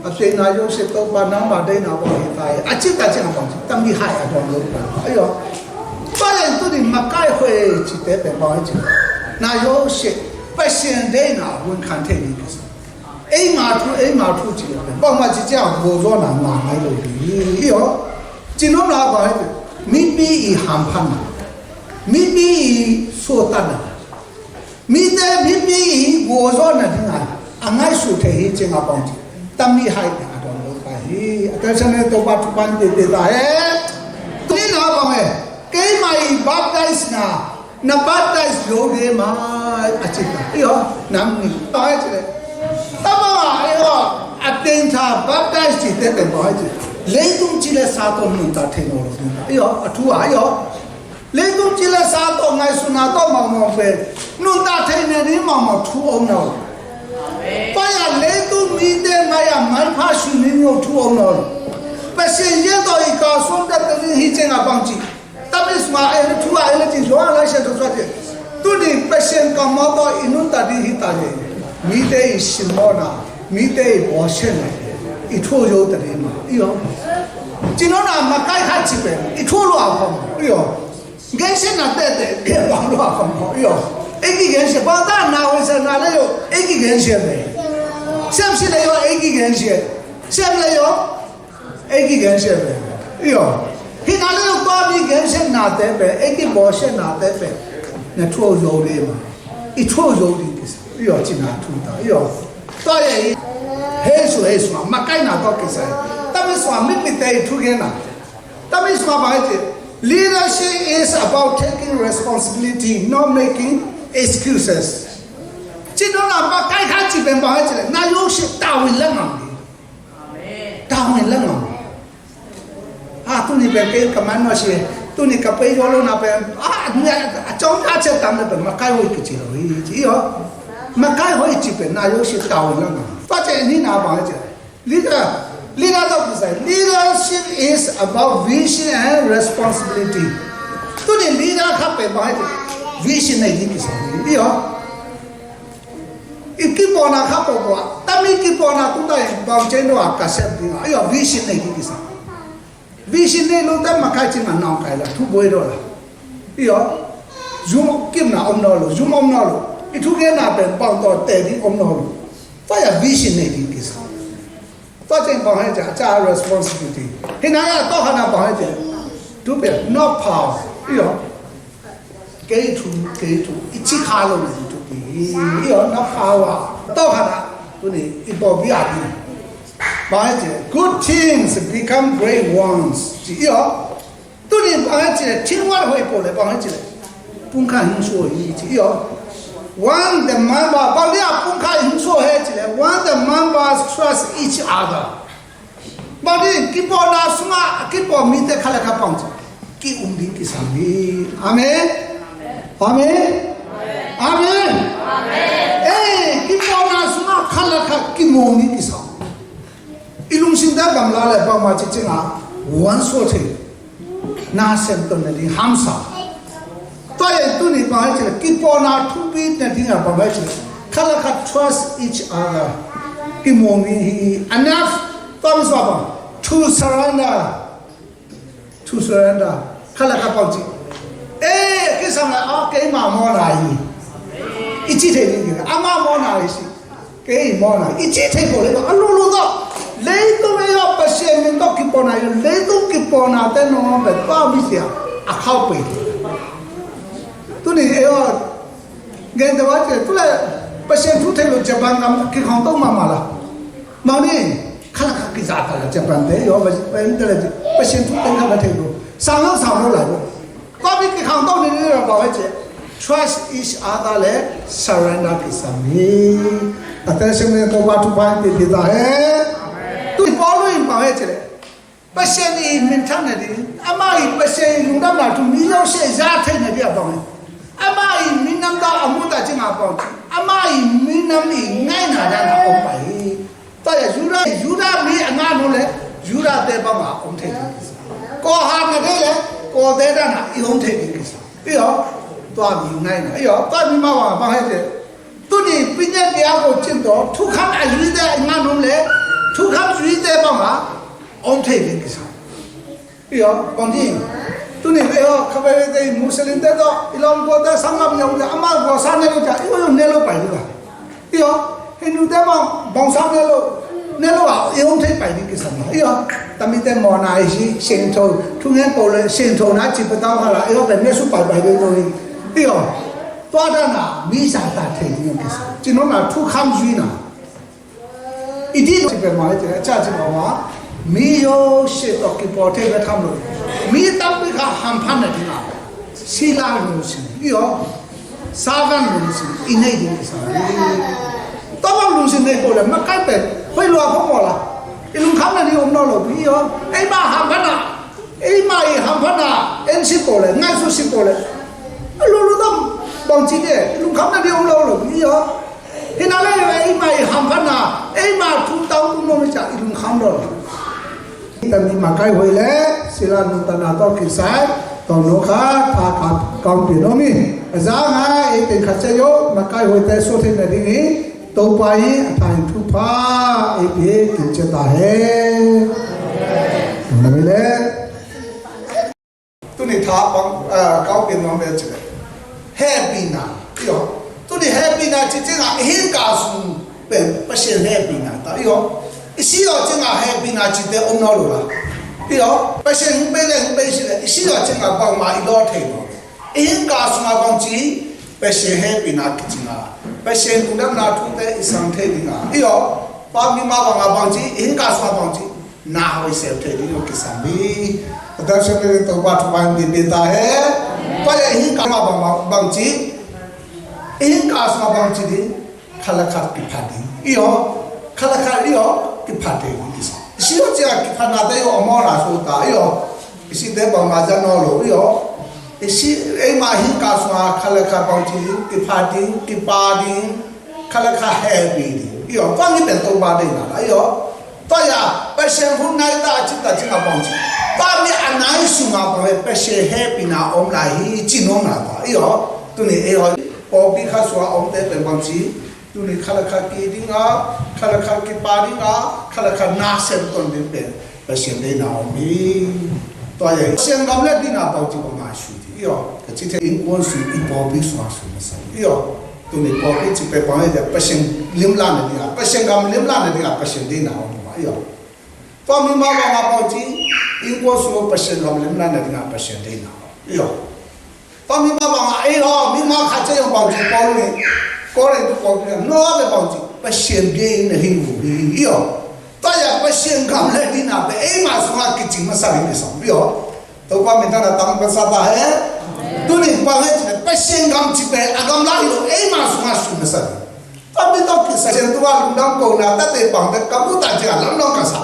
A deihna Joseph Topa nangma deihna bang hi ta hi. A ci ta ciang a bang ci, tami hai a dawn lo ta, i aw. Tua leh tuni makai hoih cite pen bang hi ci. Na Joseph, Pasian deihna hun khan thei ni kisa. Eima thu, eima thu ci pen bangmah ci ciang a gualzawhna ngah ngai lo hi, i aw. Ci nopna bang hi ci. Mipi i hamphatna, mipi i suahtakna, mite, mipi i gualzawhna ding a, a ngaihsut thei hi ciang a bang ci. Tami hai pen a dawn lo ta hi. A telsiam na Topa thupha in pia ta hen. Tuni na bang e, keima i baptize na, na baptize zo de mai a ci ta. I aw, nam ni. Bang e ci le. Tama i aw, a teng tha baptize ci te pen bang e ci. Leitung ci le sa tawh nuntak thei nawn lo ding ta. I aw, a thu a, i aw. Leitung ci le sa tawh ngaihsutna tawh mawngmawng pen nuntak theih nading mawngmawng thu om nawn lo. Pai a leitung mite mai a manpha sui ni lo thu om nawn lo. Pasian zial tawh i kalsuan ding hi ciang a bang ci. Tami sungah en thu a en ci zuang a Lai Siangtho sungah ci. Tuni Pasian kammal tawh i nuntak ding hi ta hi. Mite i simmawhna, mite i bawlsiatna, i thu zo ta ding mah, i aw. Ci nopna makai khat ci pen i thu lua khawm, i aw. Gensiatna tete, bang lua khawm, i aw. Ei kigensiat, bang ta na hoih sa na le yo, ei kigensiat ve. Siam si le yo, ei kigensiat. Siam le yo, ei kigensiat ve. I aw. Hi na le yo, tua mi gensiatna te ve, ei kibawlsiatna te ve. Na thu zo le ma. I thu zo ding kisa. I aw, ci na thu ta. I aw. Tua ye, hei su, hei su, makaina tawh kisa. Tami sua, mi, mite i thu genna. Tami sua bang hi ci, leadership is about taking responsibility, not making excuses. Ci nopna makai khat ci pen bang hi ci le, na yo si tawin la ngam. Tawin la ngam. A, tuni pen kei ka man nuam si, tuni ka pei zo lo na pen, a, a cawng ka ciat tam le pen makai hoih kici lo hi ci, i aw. Makai hoih ci pen na yo si tawin la ngam. Tua ci ni na bang hi ci. Leader, leader tawh kisai. Leadership is about vision and responsibility. Tuni leader khat pen bang hi ci. Vision nei ding kisai. I aw. I kipawlna khat pawlpawh a. Tami kipawlna tung ta in bang ci no a ka sem ding a. I aw, vision nei ding kisai. Vision nei lo te makai cing a naung kai la, thu buai lo la. Iyo. Zum kim na om lo lo, zum om lo lo. I thu gen na pen pau to te di om lo lo. Tua ya vision nei di kisa. Tua ceng pau hai ja, ja responsibility. Hina ya to hana pau hai ja. Tu pe no power. Iyo. Kei thu, kei thu, i ci kha lo na i thu pi. Iyo, na power. To hana, tu ni, i bo bi a di. Ba hai ci, good things become great ones. Ci iyo. Tu ni ba hai ci le, teamwork hoi po le, ba hai ci le. Pung kha hing so hi ci iyo. One the member, ba lia pung kha hing so he ci le. One the members trust each other. Bang ding, kipawlna sungah a kipawl mite khat le khat pang ci, ki-um ding kisam hi. Amen. Amen. Amen. Ei, kipawlna sungah khat le khat kimawng ding kisam. I lungsim te gamla le bangma ci cingah wan suak thei. Na sem ton na ding hamsa. Tua ya tu ni bang hai ci le, kipawlna thupi na ding a bang hai ci le, khat le khat trust each other. Kimawng hi hi. Enough. Tua mi sua bang, to surrender. To surrender. Khat le khat pau ci. Eh, kisam la, ah, kei ma mo na hi. I ci thei ni ki, ama mo na hi si. Kei mawhna i cih theih pawh leh a lulu tawh leitung ei aw Pasian min tawh kipawhna hi. Leitung kipawhnate nong pen tua misia a khauh pei. Tuni ei aw gente wa cih tu leh Pasian thu thei lo Japan gam kikhawng to mahmah la. Mawh ni khalakha kizahtak la Japan te ei aw Pasian thu thei kha thei lo sang lo sang lo lai lo. Tua mi kikhang to ni ni lo bang hei ci. Trust each other le surrender kisam hi. A te sem le to ba tu ba ti ti ta he. Tu Paul in bang hei ci le. Pasian i min thang na di. Ama i Pasian i lungdam na tu mi lo se za thei na di a bang hei. Ama i min nam da a mu ta ci nga bang ci. Ama i min nam i ngai na da na om pai hi. Tua ya Judah, Judah mi a ngah nung leh Judah te bang a om thei ding kisa. Kawlhang a thei leh Kawlte dan a i om thei ding kisa. Iyo, tua mi ngai na. Iyo, tua mi ma wang a bang hei te. Tuni pinya dia ko cin to, thukham a yui te a ngah nung leh thukham yui te bang a om thei ding kisa. Iyo, bang ding. Tuni iyo, khabai te Muslim te to, i lawm ko te sangam yong te ama ko sa ne lo ja, iyo yong ne lo pai lo. Iyo, Hindu te bang bang sa ne lo, ne lo a, iyo thei pai ding kisam la. Iyo, tami te mo na i si, sing tho, thu ngen ko le sing tho na ci pa tau ha la, iyo pen ne su pai pai lo lo. Iyo, tua da na mi sa ta thei ding kisam. Ci no na thukham yui na. I dih ci pen mah hi ci leh a ca ci mah mah mi yo sia tawh kipawl thei bek tham lo. Mi tampi kha hamphatna dingah sila lungsim i aw servant lungsim i nei ding i sa hi. Tawmang lungsim nei pawl le makai pen hoih lua kho maw la. I lungkhamna ding om nawn lo pi i aw. Eimah hamphatna, eimah i hamphatna en si pawl le ngaihsut si pawl le a lulu tam bangci ding i lungkhamna ding om lo lo pi i aw. Hina le eimah i hamphatna eimah thu tau tung nuam i ciah i lungkham lo. Tami makai hoih le sila nuntakna tawh kisai tawh no kha tha kha kaung pia nuam i a za ngai ei teng khat cia yo makai hoih te suak theihna ding i Topa i a thain thupha ei pia kim cia ta he. Tuni tha pang, ah, kau pin nuam ve ci le. Hehpihna, i aw. Tuni hehpihna ci ciangah i hingka sung pen Pasian hehpihna ta, i aw. I si aw ciangah hehpihna cite om nawn lo la. I aw. Pasian hing bei le hing bei ci le, i si aw ciangah bangmah i daw thei lo. I hingka sungah bangci, Pasian hehpihna kicingah. Pasian lungdamna thute i sang thei dingah. I aw. Pa mi ma bangah bangci, i hingka sungah bangci. Na hoih sel thei ding lo kisam hi. Tua sia pen Topa thupha in pia ta he. Tua leh hih ka ma bang bang ci. Hih ka sung bang ci ding. Khat le khat kiphat ding. I aw. Khat le khat i aw. Kiphat thei ding kisam. Si aw cia kiphatna te i aw mawhna so ta i aw. I si te bang ma za nawn lo i aw. I si eimah hih ka sung khat le khat bang ci ding. Kiphat ding. Kipa ding. Khat le khat hehpih ding. I aw, tua mi pen Topa deihna la. I aw, tua ya, Pasian hun nai ta a cih ta cih a bang ci. Tua mi a nai sung a bang Pasian hehpihna om lai hi ci nuam na ta. I aw, tuni ei aw, pawlpi khat sung a om te pen bang ci. Tuni khat le khat ki ding a, khat le khat kipa ding a, khat le khat na sem ton ding pen. Pasian deihna om hi. Tua hi a, Pasian gam le dihna bangci bang a sui ding hi aw. Ka ci thei, innkuan sung, i pawlpi sungah sui masa hi aw. Tuni pawlpi ci pen bang hi a, Pasian limlahna dingah, Pasian gam limlahna dingah Pasian deihna om hi aw. Tua mi mah bangah bangci, innkuan sung Pasian gam limlahna dingah Pasian deihna om hi aw. Tua mi mah bangah ei aw, mi mah khat ciang bangci Paul nih, Korin tu Paul nih, Noah le bangci Pasian deihna hi uh hi hi aw. Tua hi a Pasian gam le dihna pen ei mah sungah kicing masa ding kisam hi aw. Topa minthanna tang masa ta hen. Tuni bang hi ci leh Pasian gam ci pen a gamla hi lo, ei mah sungah sui masa ding. Tua mi tawh kisai Pasian tungah lungdam kohna tate pang pen ka mu ta ciang lamdang ka sa.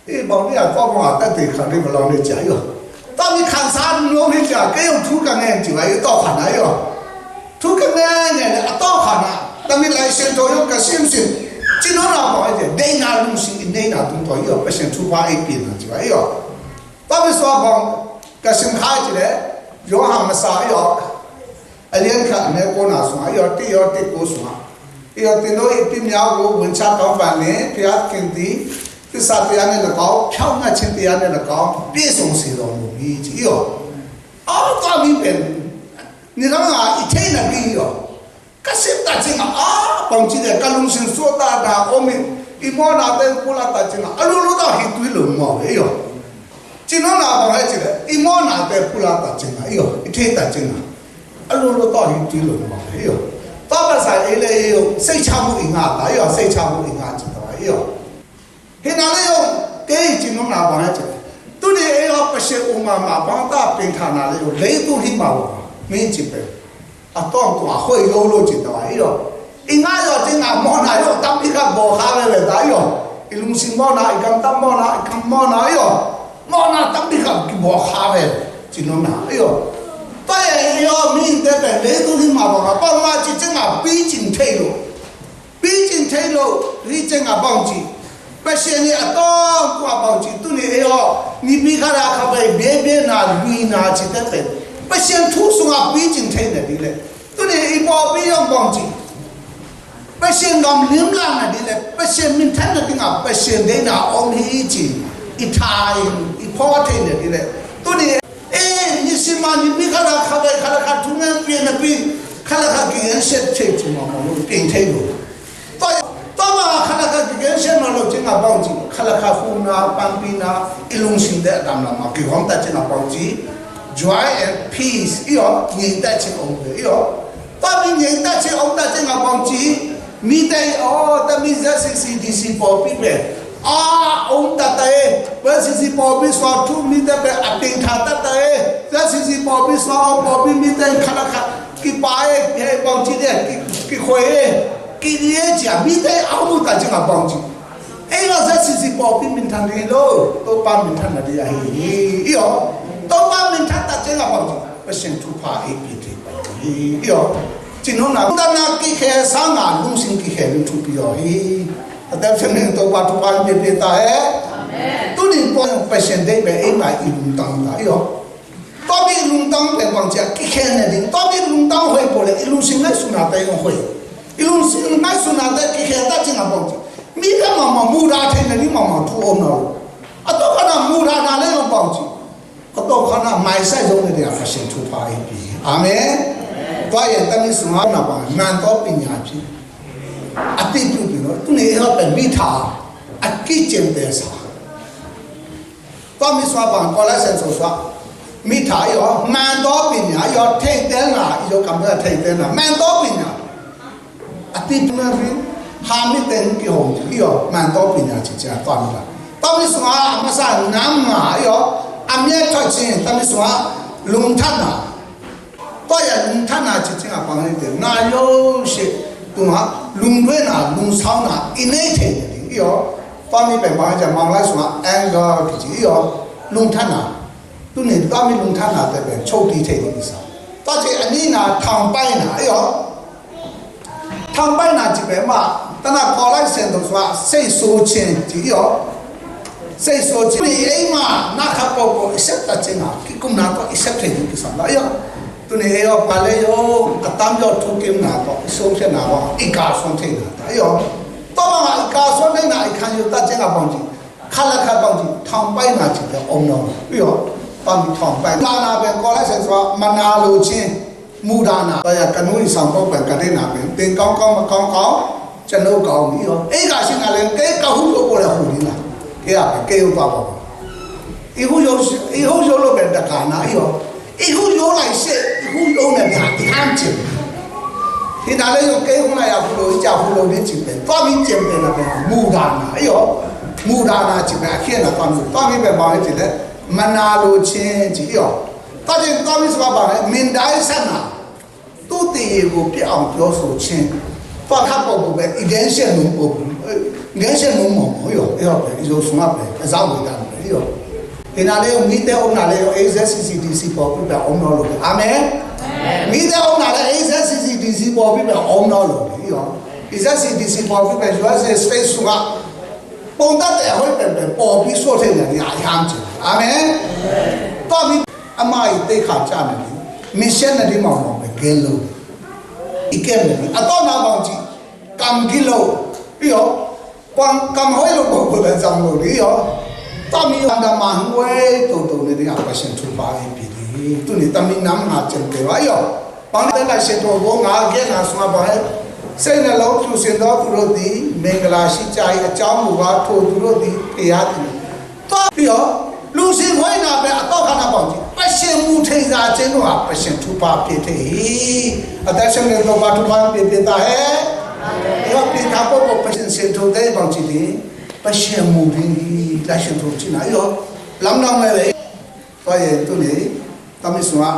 Ei bang ni a tua bang a tate khan ri ma long ni cia hi aw. Tua mi khansa long ni cia, kei zong thu ka ngen ci vai, tua khan a hi aw. Thu ka ngen ngen a tua khan a. Tua mi Lai Siangtho zong ka simsim. Ci nopna bang a hi ci, deihna lungsim i neihna tungtawn hi aw, Pasian thupha ei piakna ci vai hi aw. Tua mi sua bang ka sim kha ci leh, Johan masa hi aw. A lian khat a neu kuana sungah, i aw ti, i aw ti ku sungah. I aw ti no i pi mya gu wun cha kang fan ne, pia kin ti, ti sa ti ane la kau, pya na chin ti ane la kau, pi song si lo mu mi ci i aw. A ta mi pen, ni lang a i thei na bi i aw. Ka sim ta cing a, a pang ci le, ka lungsim suah ta na, om i, i mawna te pula ta cing a, a lu lu ta hi tui lo mau i aw. Ci nopna bang hi ci leh, i mawna te pula ta cing a, i aw, i thei ta cing a. A lu lu tawh hi tui lo ma hi aw. Tua masa ei le ei aw, sei cha mu i nga ta hi aw, sei cha mu i nga ci ta hi aw. Hi na le aw, kei ci nopna bang hi ci leh. Tuni ei aw Pasian um mahmah bang ta pengthana le aw, leitung hi mah bang. Mi ci pen. A tawng tua hoih lo lo ci ta hi aw. I nga aw ci nga mawna aw, tampi kha bawl kha veve ta hi aw. I lungsim mawna, i gamtam mawna, i kam mawna hi aw. Mawna tampi kha kibawl kha ve, ci nopna hi aw. Tua hi a hi aw, mihingte pen leitung hi mah bang a, bangmah ci ciangah picing thei lo. Picing thei lo, hi ciangah bangci. Pasian hi a tawng tua bangci, tuni ei aw, nipi khat a kha vei biabiana, luina cite pen. Pasian thu sungah picing theihna ding le. Tuni i pawlpi zong bangci. Pasian gam limlahna ding le, Pasian minthanna dingah, Pasian deihna om hi ci, i tha in, i phaw theihna ding le. Tuni, eh, nisim a nipi khat a kha vei khat a khat thu ngen pian napi, khat a khat kigensiat thei ci mawh mawh lo, piang thei lo. Tua, tua mah khat a khat kigensiat mawh lo ci ngah bang ci, khat a khat khuna, panpihna, i lungsim te a damlam a, kihawm ta ci ngah bang ci, joy and peace, i aw, ngei ta ci om ve, i aw. Tua mi ngei ta ci om ta ci ngah bang ci, mite i aw, ta mi ZCC DC pawlpi pen. A om ta ta e, ZCC pawlpi sua thu mite pen a teng tha ta ta e, ZCC pawlpi sua om pawlpi mite khat a khat kipa e, he bang ci de, ki, kikhoi e, ki ni e cia mite a om ta ci ngah bang ci. Ei lo ZCC pawlpi minthan hi lo, Topa minthan na di ahi hi, i aw. Topa minthan ta ci ngah bang ci. Pasian thupha ei pia thei pah hi, i aw. Ci nopna, lungdamna kikhe sanga lungsim kikhe ding thupi aw hi. A tep sian ning Topa thupha ei pia ta he. Tuni pawng Pasian deih pen ei mai i lungtang ta, i aw. Tua mi lungtang pen bang cia kikhe na ding. Tua mi lungtang hoih pawh le i lungsim ngaihsutna te i hong hoih. I lungsim ngaihsutna te kikhe ta ci ngah bang ci. Mi te mahmah mudah thei na ding mahmah thu om na lo. A tawh khat na mudah na le i hong bang ci. Ka tawh khan a maisai zong na ding a Pasian thupha ei pi. Amen. Tua hi a ta mi sungah na bang man tawh pi nia pi. A ti pi pi no. Tuni ei hawh pen mi tha a kiciamte sa. Tua mi sungah bang Galatian sung sungah mi tha i aw man tawh pi nia i aw theihtelna i aw kam na theihtelna man tawh pi nia. A ti pina ri ha mi teng kihong i aw man tawh pi nia ci cia tua mi la. Tua mi sungah a masa nam nga i aw a mia thot ci tua mi sungah lungthanna. Tua ya lungthanna ci ci ngah pang ni te na yo shi tungah lungduaina lungsauna i nei thei ni ding i aw. Tua mi pen bang cia Manglai sungah anger kici i aw lungthanna. Tuni tua mi lungthanna te pen chokti thei ding i sa. Tua ci a nina thangpaina i aw. Thangpaina ci pen mah tana Galatian sung sungah seiso cin ci i aw. Seiso cin ni ei mah na khat pawpaw i sep ta cin a kikumna tua i sep thei ding kisam la i aw. Tuni ei aw pa le i aw a tam i aw thukimna tua i sawmkhiatna tua i kalsuan theihna ta i aw. Tua bangah i kalsuan theihna i khan i aw ta cin a bang ci. အလခါပေါင်းကြီး ထောင်ပိုင်းမှာ ချစ်တဲ့ အောင်တော်ပြီးတော့ ပေါင်းထောင်ပိုင်း ဒါနပင် ကိုယ်လက်ဆက်စွာ မနာလိုခြင်း မူဒါန ဘာရကနူး ဆောင်ပုဒ်ပဲ ကတိန်နာပင် သင်ကောင်းကောင်း မကောင်းကောင်း ကျွန်ုပ်ကောင်းပြီရော အဲ့ကရှိနာလဲ ကဲကဟုလို့ပေါ်လဲ ဟူဒီနာ ကဲရပဲ ကဲဥပပါ ihujolo, ihujolo ben dakana iyo. Ihujo lai se, ihujo na da, ihan cin. Hina le yo ke huna ya hulo, ija hulo ni cin ben. Tua mi cin ben na ben, mudana iyo. Mudana cin ben, akhia na tua mi, tua mi ben ba cin le, manalo cin cin iyo. Tua cin tua mi swa ba, mindai sana. သုသေရည်ကို ပျက်အောင်ပြောဆိုခြင်း။ သွားခပ်ပေါ်ကိုပဲ အင်္ဂလိပ်လိုပုံ၊ အင်္ဂလိပ်လိုပုံပေါ့ရော။ အဲ့တော့ပဲ အယုံဆောင်ရပဲ အစားဝေတာပဲရော။ ဒီနာလေးကို မီးတဲအုံးနာလေးကို AZCCDC ပေါ်ပြီးပဲ အုံးတော့လို့ပဲ။ အာမင်။ မီးတဲအုံးနာလေး AZCCDC ပေါ်ပြီးပဲ အုံးတော့လို့ပဲရော။ AZCDC ပေါ်ပြီးပဲ USA States က ပုံသက်တဲ့အဟိုက်ပဲပဲ ပေါ်ပြီးဆိုတဲ့နေရာ အဟမ်းချင်။ အာမင်။ သွားပြီး အမအီသိခါချမယ်လေ။ မရှဲနဲ့ဒီမှာမဟုတ်ပဲ ကဲလို့။ အကဲမယ်လေ။ အတော့နာပေါင်းကြည့်။ ကံကီလို့။ ပြီးတော့ ပန်ကံဟိုက်လို့ ပုဂ္ဂိုလ်လည်း ကြောင့်လို့လေရော။ သွားပြီး အန္တမန်ဝဲတုံတုံနေတဲ့အပရှင် ထူပါအင်းပြည်လေ။ သူနေတမီးနမ်းငါချင်တယ်ပါရော။ ပန်တဲ့လိုက်ရှင်တော်ဘုံငါအကဲငါစွာပါဟဲ။ စိတ်နှလုံးဖြူစင်သောသူတို့သည် မင်္ဂလာရှိကြ၏။ အကြောင်းမူကား ထိုသူတို့သည် ဘုရားသည် သွားပြီးတော့ လူစင်ခွဲနာပဲ အတော့ခါနာပေါင်းကြည့်။ ပရှင်မူထိန်စာခြင်းတို့ဟာ ပရှင်ထူပါဖြစ်တယ်။ အသက်ရှင်နေတော့ ပါထူပါဖြစ်ဖြစ်သားဟဲ့။ ဒီတော့ ပြင်ထားဖို့ကို ပရှင်စင်ထိုတဲ့ပေါင်းကြည့်တယ်။ ပရှင်မူရင်းကြီး လက်ရှင်ထိုချင်တာရော။ လမ်းတော့မဲ့လေ။ သွားရင်သူနေ တမစ်စွာ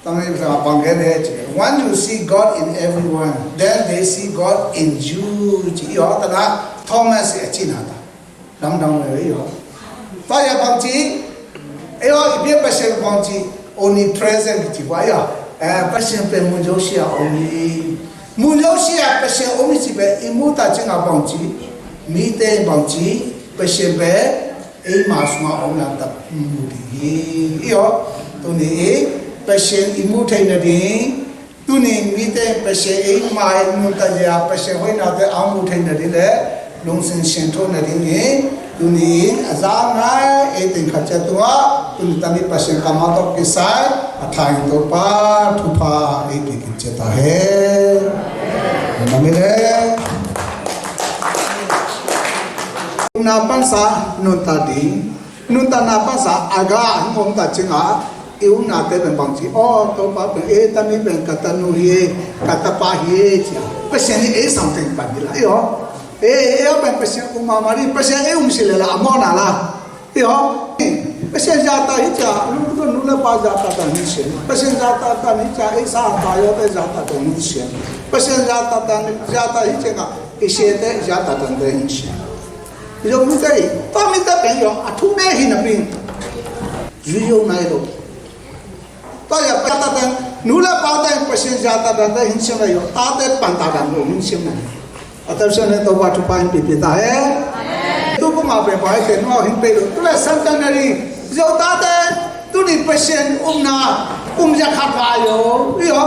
တမစ်စွာ ပန်ခဲ့တဲ့ When you see God in everyone, then they see God in you ကြည့်ရော။ တနာ Thomas ရဲ့ အကြည့်နာတာ လမ်းတော့မယ်လေရော။ သွားရပေါင်းကြည့်။ အဲ့တော့ အပြည့်ပရှင်ပေါင်းကြည့်။ Omnipresent ကြည့်ပါရော။ အဲ ပရှင်ပဲ မူရုပ်ရှိရာ Omni။ မူရုပ်ရှိရာ ပရှင် Omni ကြည့်ပဲ။ အမှုတာချင်းကပေါင်းကြည့်။ မီးတဲပေါင်းကြည့်။ ပရှင်ပဲ အိမ်မှာ စွမ်းအောင်လာတတ်မှုတည်း။ ရော။ သူနေ ပရှင် အမှုထိုင်တဲ့ သူနေ မီးတဲ ပရှင် အိမ်မှာ နုန်တရာ ပရှင် ဝိညာဉ်တဲ့ အမှုထိုင်တဲ့ လည်း လုံးစင်ရှင်ထိုးနေတဲ့ သူနေ အစားငါ အဲ့တင်ခါချက်တော့ သူနေ တမစ်ပရှင် ကမ္မတော့ ကိစ္စ အထိုင်တော့ပါ ထူပါ အဲ့ဒီ Cetahé. Namile. Una pansa nunta di. Nunta na pansa aga ngom ta chinga. Iuna te ben bang chi. O to pa ben e ta mi ben kata nu hi e, kata pa hi e chi. Pesen ni e something pa di la yo. E e ben pesen uma mari pesen e um si le la amona la. Iyo, Pasian zahtak hi ciah, nu le pa zahtakna hi sian. Pasian zahtakna hi ciah, ei sa ta yo te zahtakna hi sian. Pasian zahtakna zahtak hi ciah, ei sia te zahtakna hi sian. Iyo, mi te, pa mi te peng yo, a thu ne hi na ping. Yu yo nai lo. Tua ya pa ta tan, nu le pa ta Pasian zahtakna ta hin siam la yo, ta te pan ta dan lo hin siam na. A ta sian le to pa thu pa hin pi pi ta he. Tu pu ma pe pa he te nu hin pe lo. Tu le centenary zo ta te, tu ni Pasian umna, kum ya khat va yo, yo.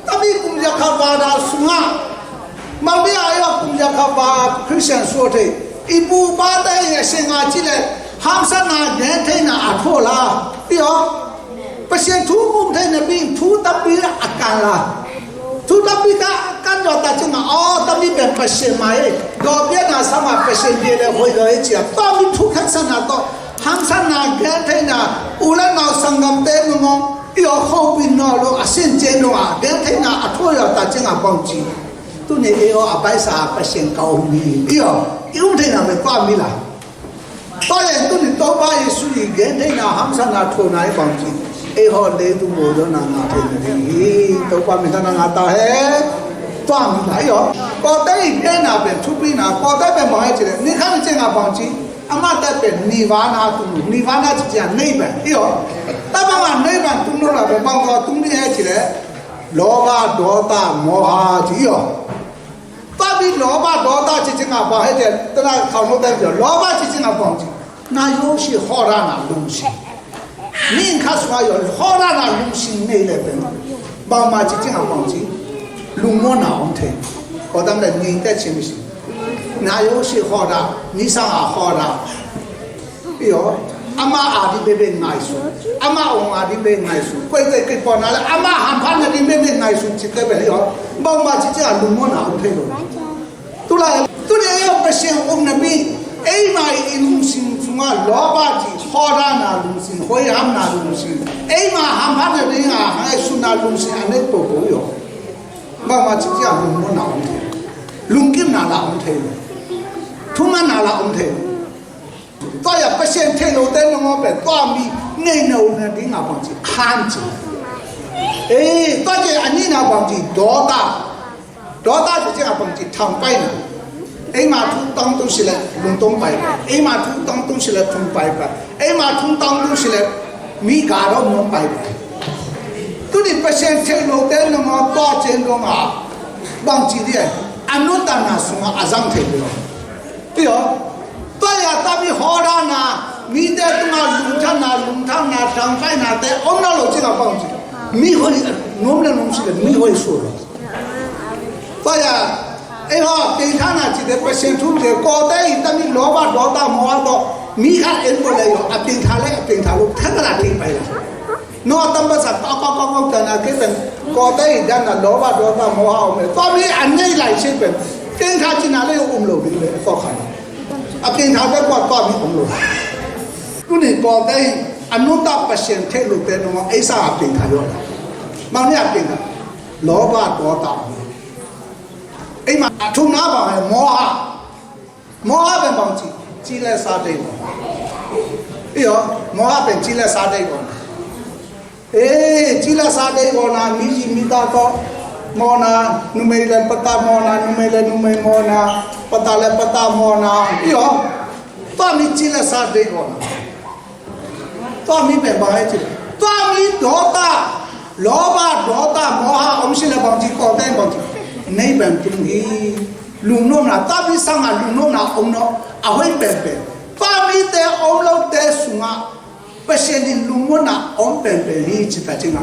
Ta mi kum ya khat va da sunga. Mang bia a kum ya kha ba Christian suate. I pu pa te ya se nga ci le hamsa na gen te na a tho la. Pi ho. Pasian thu um te na pi thu ta pi a kan la. Thu ta pi ka kan do ta ci ma o ta mi ben Pasian ma e. Do bia na sa ma Pasian bia le hoi do e ci a. To mi thu kan sa na to. Hamsa na gen te na u la na sangam te mu ngong. Io ho pi no lo a sin ce no a gen te na a tho ya ta ci nga bong ci. Tuni ei haw a baisa a Pasian ka om hi. Iyo, i um theihna pen kua mi lai. Tua leh tuni Topa Jesu i gen theihna hamsatna thuakna i bang ci. Ei haw leitung mawhdawhna ngah theihna ding hi. Topa min thang ngah ta hen. Tua mi lai iyo. Kawte i genna pen thupina, kawte pen bang hi ci leh ni khat ni ciang a bang ci. Amah tat pen nirvana tung, nirvana ci ciang nei pen iyo. Tabang a nei pen tung lo la pen bang kaw tung ding hi ci leh လောဘ၊ ဒေါသ၊ မောဟ ci iyo. Tua pi လောဘ၊ ဒေါသ ci ci ngah bang hi ci, tana khau no tai ci, လောဘ ci ci ngah bang ci. Na yo shi haw ra na lung shi. Ni kha swa yo haw ra na lung shi nei le pen. Bang ma ci ci ngah bang ci. Lung mo na om the. Ko dam le ni te ci mi shi. Nayosi khawda, nisanga khawda. Iyo, ama a ding bebe ngaihsun, ama ong a ding bebe ngaihsun. Koi koi koi pawna le ama hamphatna ding bebe ngaihsun cite be iyo. Bangma cici a lungmona om thei lo. Tulai tuni ei om Pasian omna mi, eima i lungsim sunga lawba ci, khawdana lungsim, hoihamna lungsim, eima hamphatna dinga ngaihsunna lungsim a nei popo iyo. Bangma cici a lungmona om thei lo. Lungkimna la om thei lo. Thumanna la om thei lo. Tua ya Pasian thei lote nong om pen tua mi nei na um na ding a bangci khan ci. Ei, tua ci a nina bangci dawta. Dawta ci ci a bangci thangpaina. Eima thu tang tu sile lungtong paipai. Eima thu tang tu sile thung paipai. Eima thu tang tu sile mi ga dawm nong paipai. Tuni Pasian thei lote nong om tua cen dong a bangci di a nuntakna sunga a zang thei lo. Iyo. Tua ya tami hawdana, mite tunga lungthanna, lungthanna, tangkainate om na lo cina bang ci. Mi hoi, nom le nom sile mi hoi su lo. Tua ya, ei ho, tengthana cite Pasian thute, kote i tami loba dota moa to, mi khat en ko le yo, a tengtha le, a tengtha lo, thangala tengpai la. No a tam pasal pa pa pa pa tan a kei pen ko te i dan a loba dota moha om e. Tua mi a nei lai si pen keng kha cina le um lo ding le tua kha. A keng kha te kua tua mi om lo. Tuni ko te i a nuntak Pasian thei lo te nong ei sa a keng kha yo. Mang ni a keng kha loba dota om. Ei ma a thum na ba moha. Moha pen bang ci, ci le sa dei ko na. Iyo, moha pen ci le sa dei ko na. Eh, ci le sa dei ko na, mi ci mi ta to mawhna, numei le pata mawhna, numei le numei mawhna, pata le pata mawhna. Iyo, tua mi ci le sa dei ko na. Tua mi pen bang e ci. Tua mi dota, loba dota, moha om si le bang ci ko te bang ci. Nei pen tung hi. Lungnomna, tua mi sanga lungnomna om no, a hoi pen pen. Tua mite om lote sunga, Pasian in lungmona om pen pen hi ci ta cinga.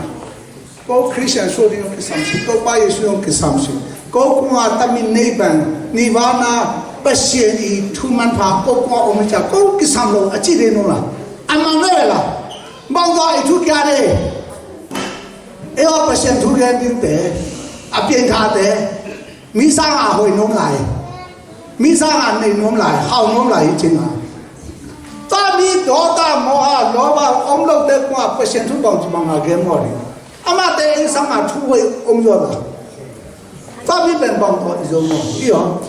Ko Christian suak ding hong kisam si, ko pa Yesu hong kisam si. Ko kunga tamin nei pen, nirvana, Pasian i thu manpha, ko kunga om i ca, ko kisam lo, a ci de no la. A mang de la. Bang tua i thu kia de. E wa Pasian thu gen ding te, a pian kha te. Mi sang a hoi nuam lai, mi sang a nei nuam lai, hau nuam lai hi cin a. Tua mi dota moha loba om lote kua Pasian thu bang ci bang a gen maw ding. Amate ei sang a thu hoi om zaw la. Tua mi pen bang tawh i zo maw hi aw.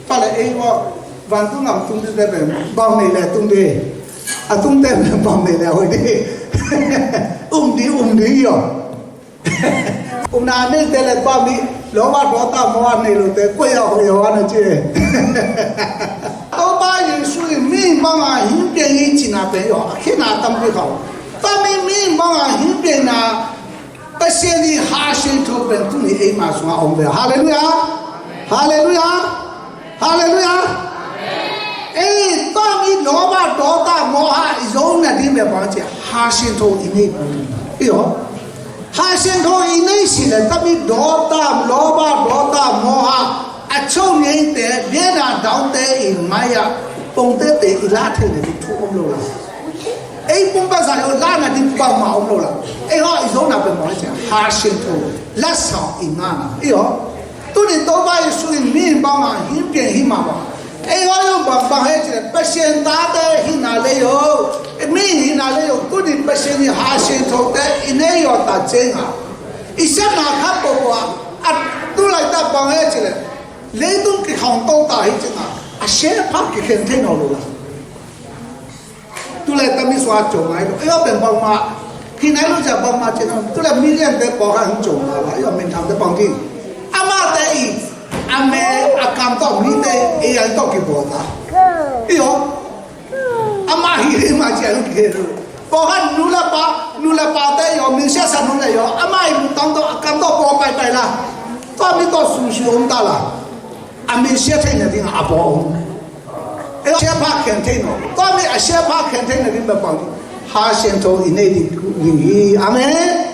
Tua le ei maw vantung lam tung dite pen bang nei le tung di. A tungte pen bang nei le hoi di. Um di um di hi aw. Umna neite le tua mi loma dota moa nei lote koi a hoih a na ci. Topa Jesu in mi banga hing piang hi cina pen hi aw, a khina tampi khau. Tua mi mi banga hing piangna Pasian i ha siangtho pen tuni eima sunga om ve. Halleluiah. Halleluiah. Halleluiah. Ei, tua mi loma dota moha i zo na ding bia bang ci ha siangtho i nei bang. Iyo. Ha siangtho i nei si le tua mi dota loma dota moha a cho nei te biana daute i mai a pongte te i la thei le thu om lo la. Ei pumpa sa yo la na ding bang ma om lo la. Ei ho i zo na pe bang ci ha siangtho la sa i na na. Iyo. Tuni Topa Jesu in mi banga hing piang hi mah bang. Ei hoi uh bang bang he ci le Pasian tate hina le yo. Mi hina le yo. Tuni Pasian i ha siangthote i nei yo ta cenga. I siatna khat pawpaw a tu laita bang he ci le. Leitung kikhawng to ta hi cenga. A siapha kikhen thei naw lo la. Tulai tami sua cong ai lo. Ayo pen bangma. Hinai lo ja bangma cina. Tulai million te pawh kha hong cong la la. Ayo min tham te pang ti. Amate i. Ame a kam to mi te e ai to ki bo ta. Iyo. Ama hi hi ma cia hong ki he lo. Pawh kha nu la pa, nu la pa te yo, min sia sa nu la yo. Ama i mu tang to a kam to pawh pai pai la. To mi to su su om ta la. A min sia thei na ding a pawh om. E sia pha khen thei no. Tua mi a sia pha khen thei na ding bang bang. Ha siangtho i nei ding ding hi. Amen.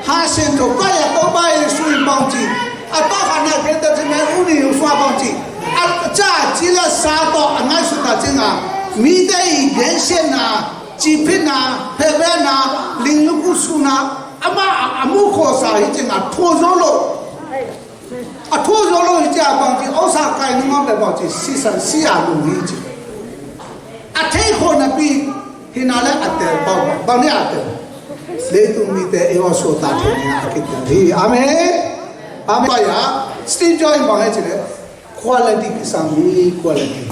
Ha siangtho pa ya to pa Jesu i bang ci. အတၢ်ဟန်နဲ့ ကဲတဲ့ခြင်းနဲ့ ဥနည်းဥစွာပေါင်းကြည့်။ အကြကြည့်လျက်စားတော့ အငိုက်ဆိုတာခြင်းက မိတဲ့ ဂဲရှင်းနာ ကြည့်ဖြစ်နာ ဖဲဖဲနာ လင်းလူကုစုနာ အမအမှုခေါ်စာရေးခြင်းက ထိုးစိုးလို့ အထိုးစိုးလို့ ရေးခြင်းအပေါင်းကြည့်။ ဥစ္စာကိုင်နှုန်းပဲပေါင်းကြည့်။ စီဆန်စီအလိုရေးခြင်း အထိတ်ကိုနပြီး ဟိနာလည်းအတဲပေါ့။ ဘာနဲ့အတဲလဲ။ သူမိတဲ့ အေးဝါဆိုတာ ထဲနေအကစ်တယ်။ အာမင်။ အာမင်။ ဘာရ Steve Jobs ဘာလဲကြည့်လဲ။ Quality ကိစ္စမီး quality.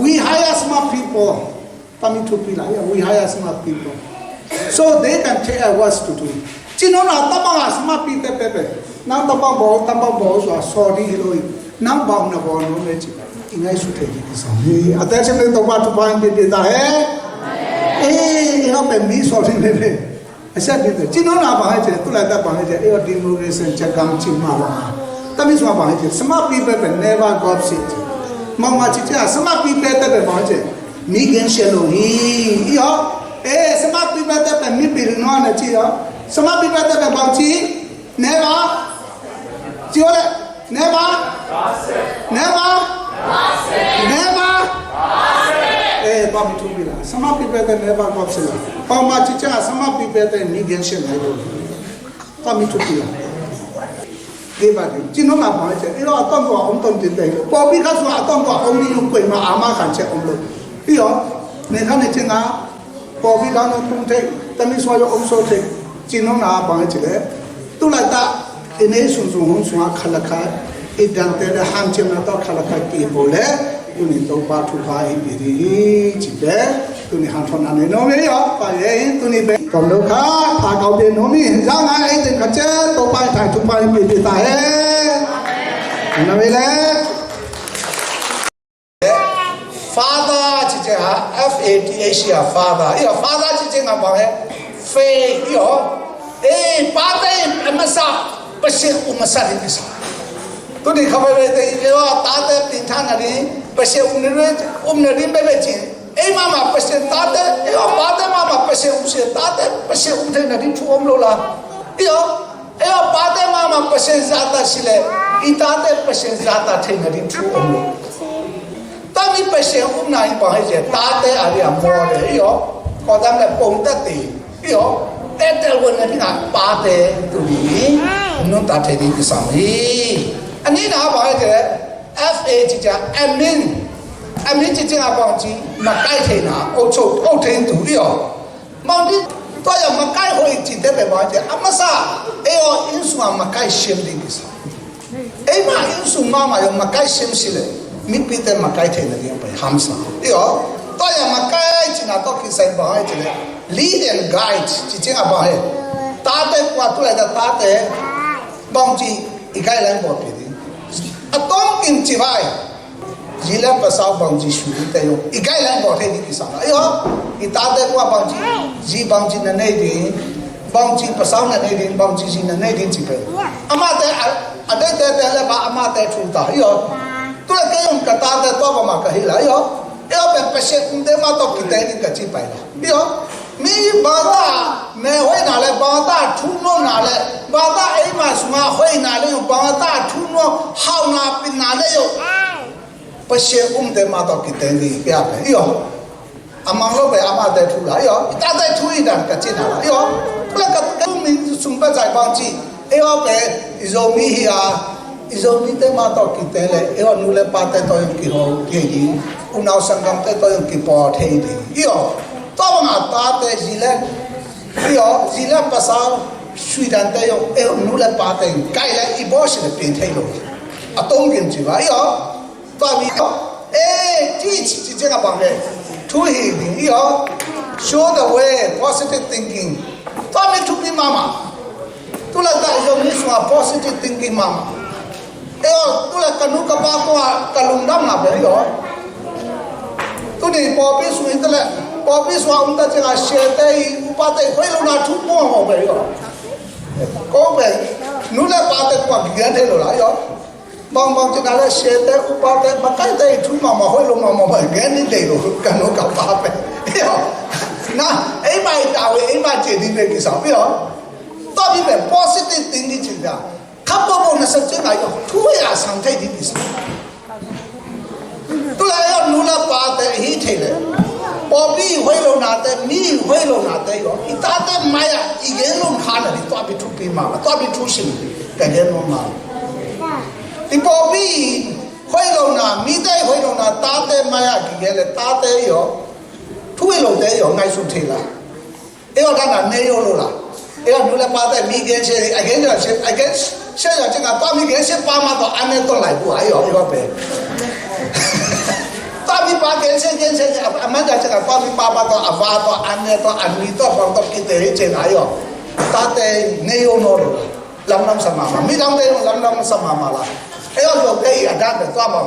We hire smart people. တမီးထူပီလာ။ Yeah, we hire smart people so they can tell us what to do. ကျွန်တော်တို့က တမီးက smart people ပဲပဲ။ နောက်တမီးဘော တမီးဘောဆိုတာ sorry လို့။ နောက်ဘောင်နဲ့ဘောလုံးနဲ့ကြည့်။ အင်္ဂလိပ်ဆိုတဲ့ကိစ္စမီး။ အသက်ရှင်တဲ့ ဘုရား ထူပါ ပြည့်ပြည့်သားဟဲ့။ အေး ဟုတ်ပဲ မီး sorry ပဲပဲ။ အဆက်ပြည့်တယ်။ ကျွန်တော်တို့က ဘာလဲကြည့်လဲ။ သူ့လိုက်တတ် ဘာလဲကြည့်လဲ။ အေး ဒီမိုကရေစီ စက်ကောင် ချစ်မှာပါ။ တမီးဆိုတာ ဘာလဲကြည့်လဲ။ Smart people never gossip. မောင်မကြီးက smart people တဲ့ပဲ ဘာလဲကြည့်လဲ။ မီးကင်းရှင်းလို့ဟီး။ အေး smart people တဲ့ပဲ မီးပီလူနော်နဲ့ကြည့်ရော။ Smart people တဲ့ပဲ ဘာကြည့်။ Never. ကြည့်ရောလေ။ Never. Never. Never. အေး ဘာမီးထူပီလာ။ Smart people တဲ့ never gossip လာ။ မောင်မကြီးက smart people တဲ့ မီးကင်းရှင်းနိုင်လို့ တမီးထူပီလာ။ ဒီပါဒီ ကျွန်တော်က ဘာလဲကြည့်။ အေး အတော့တော့ အုံးတော့တင်တယ်လို့။ ပေါ်ပြီးခါဆို အတော့တော့ အုံးဒီလို ကွယ်မှာ အာမခံချက် အုံးလို့။ ပြီးတော့ နေခါနေချင်းက ပေါ်ပြီးခါတော့ ထုံးထိပ် တမီးဆို ရုပ်အုံးဆိုထိပ် ကျွန်တော်က ဘာလဲကြည့်လဲ။ သူ့လိုက်တတ် အင်း နေ စွန်စွန် ဟုံစွန် အခါလခါ အင်တန်တဲတဲ့ ဟန်ချင်တော့ ခါလခါ ကြည့်ဖို့လဲ။ သူနေတော့ ဘာထူပါ အင်း ပြည် ကြည့်ပဲ။ သူနေ ဟန်ထောင်းနာနေ နော်မေးရော ပါရဲ့။ သူနေပဲ တော်ဒုက္ခ ဖာကောင်းတဲ့ နော်မေး ရငါ အဲ့ဒီခါကျတော့ ဘာထိုင် ထူပါ အင်း ပြည် တာဟဲ့။ နော်မေးလဲ။ Father ချစ်ခြင်းဟာ F A T H ဟာ Father. အေး Father ချစ်ခြင်းက ဘာလဲ။ Faith. အေး အေး ပါတဲ့အမစ ပရှင်ဥမစတဲ့ကိစ္စ။ သူဒီခါပဲတဲ့ အေး တားတဲ့တင်ထားနေတယ်။ ပရှင်ဥနေရ ဥနေရပဲပဲချင်း အိမ်မှာမှာ ပရှင်တားတဲ့ အေး ပါတဲ့မှာမှာ ပရှင်ဥရှင် တားတဲ့ ပရှင်ဥတဲ့နေတယ်။ ထူအုံးလို့လား။ အေး အဲပါတဲမမပစင်ဇာတာရှိလဲ အီတာတဲပစင်ဇာတာထဲနဒီထူအမလို့ တမီပစင်ဥနာအီပါဟဲကျဲ တာတဲအရိအမော်လဲအီယော ကီတမ်းလဲပုံတတ်တေအီယော အဲတဲဝဲနဒီနာပါတဲတူလီ နုတာထဲဒီကစမီ အနည်းနာပါဟဲကျဲ F A ချစ်ချာ admin admin ချစ်ချာအပေါင်းချီ မကိုက်ထဲနာ အုပ်ချုပ် အုပ်ထိန်းသူအီယော မောင်ဒီတော့ရမကိုက်ဟိုအင်ချစ်တဲ့ပဲပါကျအမစအဲအင်းစွာမကိုက်ရှင်းဒီကိစ္စအိမ်မှာအင်းစွာမမယမကိုက်ရှင်းရှိလေမိပိတဲ့မကိုက်ထဲနေတယ်ပဲဟမ်စာဒီတော့တော့ရမကိုက်ချင်တော့ကိစ္စပါချင်လေ lead and guide ချစ်ချင်အပါဟဲတားတဲ့ကွာတူလိုက်တာတားတဲ့ Bangci i guideline bawl pia ding. A tawmkim ci vai. Zi le pasal bangci sui ding te yo. I guideline bawl thei ding kisam. Ayo. I tate kuwa bangci. Zi bangci na nei ding. Bangci pasal na nei ding. Bangci zi na nei ding ci pe. Amate a dei te te le ba amate thu ta. Ayo. Tu le ke yong ka tate tua ba ma ka hi la. Ayo. Ayo pe Pasian um te ma tawh kiteng ding ka ci pai la. Ayo. Mi bangta me hoihna le bangta thu nuamna le bangta eima sunga hoihna le yo bangta thu nuam hauhna pinna le yo Pasian umte mah tawh kiteng ding i piak le i aw a mang lo pen amahte thu la i aw i tate thu i dan ka cihna la i aw. Kule ka thu min sung pia zai bang cih ei aw pen i Zomi hi a i Zomite mah tawh kiteng le ei aw nu le pate tawh zong kiho thei ding unau sanggamte tawh zong kipaw thei ding i aw. Tua banga tate zi le i aw zi le pasal suidante zong ei aw nu le pate kai le i bawsi le pin thei lo a tong gin ci ba i aw. Tua mi aw e ci ci ci ci a bang le thu hi ding i aw. Show the way positive thinking. Tua mi thupi mama. Tulata i Zomi sunga positive thinking mama. Eo tule ka nu ka pa ko a ka lungdam na be yo. Tuni pawpi sung in tale pawpi sung a um ta chinga siate i upate i hoih lo na thu mo mo be yo. Ko be nu le pate ko a gigan thei lo la yo. Bang bang chinga le siate upate makaite i thu ma ma hoih lo ma ma ma gen ni dei lo ka nu ka pa be yo. Na ei mai ta we ei mai che di be ki sa be yo. Tua mi be positive thinking chinga. Kha pawpaw na sa cing a, thu a sang thei ding i sa. Tu lai a nu le pate hi thei le, pawlpi hoih lo nate, mi hoih lo nate, i tate mai-ah i gen lo kha na ding, tua pi thupi mahmah, tua pi thusim ka gen lo mah. I pawlpi hoih lo na, mite hoih lo na, tate mai-ah ki gen le, tate i aw, thu hoih lote i aw, ngaihsun thei la. Ei aw, dan a nei aw lo la. Ei aw, nu le pate mi gensia, a gensia, a gensia ya cing a, tua mi gensia pa ma tawh a ne tawh lai bu a, ei aw, ei aw pe. Tua mi pa gensia, gensia, a man ya cing a, tua mi pa ma tawh a va tawh, a ne tawh, a ni tawh, bang tawh kite hi cing a, ei aw. Tate nei aw no lo la. Lamdang sa mahmah. Midangte lamdang sa mahmah la. Ei aw, lo te i a dan pe tua ma.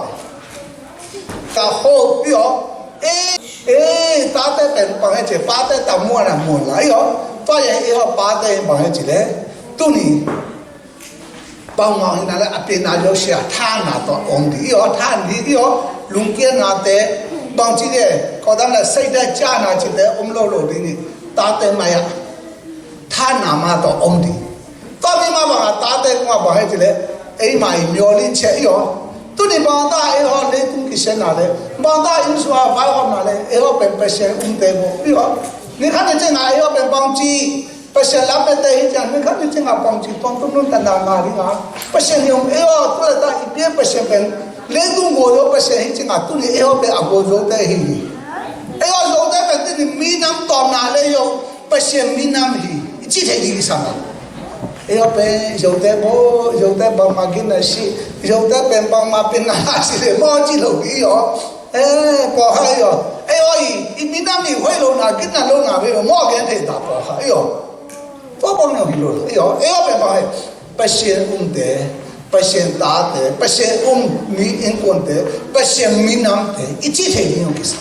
Ka hope i aw. Eh, eh, tate pen bang hiam cih leh, pate ta muan a muan la i aw. Tua i aw, pate bang hiam cih leh, tuni bangmah hi na le, a pianna lo sia, thahatna tawh om ding i aw, thahat ding i aw. Lungkiatnate bang ci leh, ko dang le, seidai ciahna cihte om lo lo ding hi. Tate mai-ah thahatna mah tawh om ding. Tua mi mah bang a tate kung a bang hiam cih leh, eima i myo lin sia i aw. Tuni bang ta ei aw leitung kisiatna le, bang ta inn sung a vaihawmna le, ei aw pen Pasian umte bo i aw. Ni khat ni cing a ei aw pen bang ci, Pasian lam pete hi cing a, ni khat ni cing a bang ci, tuang tum nun ta na nga ding a. Pasian hi om ei aw, tu le ta i pia Pasian pen leitung go yo Pasian hi cing a, tuni ei aw pen a go yo te hi hi. Ei aw yo te pen tuni minam tawmna le yo. Pasian minam hi, i ci thei ding i sam a. Ei aw pen, Zote bo, Zote bangmah gin na si, Zote pen bangmah pen na si le maw ci lo i aw. Eh, pawlkhat i aw. Ei aw i, i minam i hoih lo na, gin na lo na ve maw gen thei ta pawlkhat i aw. Tua bang na hi lo i aw. Ei aw pen bang hi. Pasian umte, Pasian tate, Pasian um mi innkuante, Pasian minamte i ci thei ding aw kisa.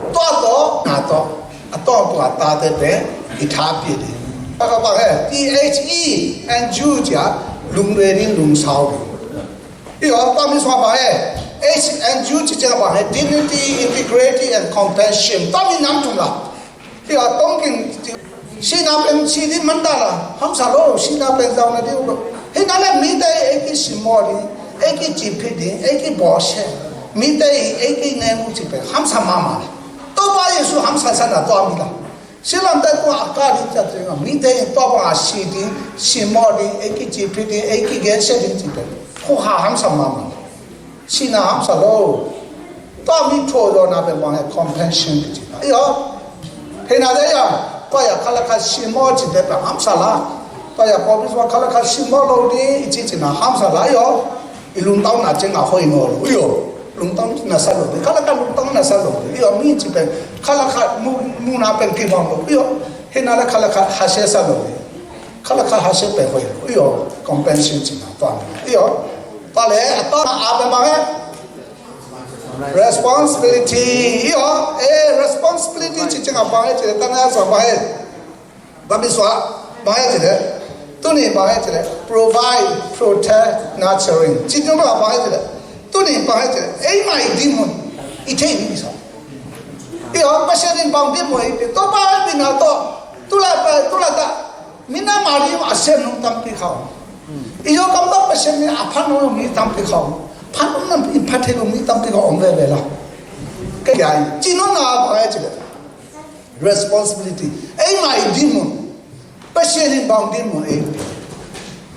Tua tawh, na tawh, a tawh tua tate pen i tha pia ding. Ka ka bang he, T H E N G U cia, lungre ding, lungsau ding. I aw, tua mi sua bang he, H N G U cia bang he, dignity, integrity and compassion. Tua mi nam tum la. Hi a tongkin sihna pen si ding man ta la, hamsa lo, sihna pen zauna ding lo. Hi na le mite ei ki simmawh ding, ei ki ciphi ding, ei ki bawlsia. Mite ei ki nemu ci pen hamsa mahmah la. Topa Jesu hamsa sa na tua mi la. Silamte tua a ka ding cia ding a, mite ei tua bang a si ding, simmawh ding, ei ki ciphi ding, ei ki gensia ding ci pen. Khuha hamsa mahmah la. Sihna hamsa lo. Tua mi thuawdawna pen bang he compassion kici na. Iyo. Hei na de ya. Tua ya khalakha simmawh cite pen hamsa la. Tua ya pawlpi sua khalakha simmawh lo ding i ci cina hamsa la iyo. I lungtauna cing a hoih naw lo iyo. Lungtauna sa lo ding. Khalakha lungtauna sa lo ding. Iyo mi ci pen. Khalakha mu, muna pen kibang lo iyo. Hei na le khalakha hasia sa lo ding. Khalakha hasia pen hoih lo iyo. Compassion cina tua mi. Iyo. Tua le, a tua a pen bang he. Responsibility. Iyo, eh, responsibility ci cing a bang he ci le, tana sa bang he. Bang mi sua, bang he ci le. Tuni bang he ci le. Provide, protect, nurturing. Ci cing a bang he ci le. Tuni bang he ci le. Ei mai dimun. I thei ni sa. Iyo, Pasian in bang dimun. Topa in bina to. Tula pa, tula ta. Minam a ding a sem nung tampi kha om. I Zogam bang Pasian min a phat nung mi tampi kha om. Phat nung nam in phat thei nung mi tampi kha om veve la. Ka kiai ci nung na bang e ci le. Responsibility. Ei mai dimun. Pasian in bang dimun ei.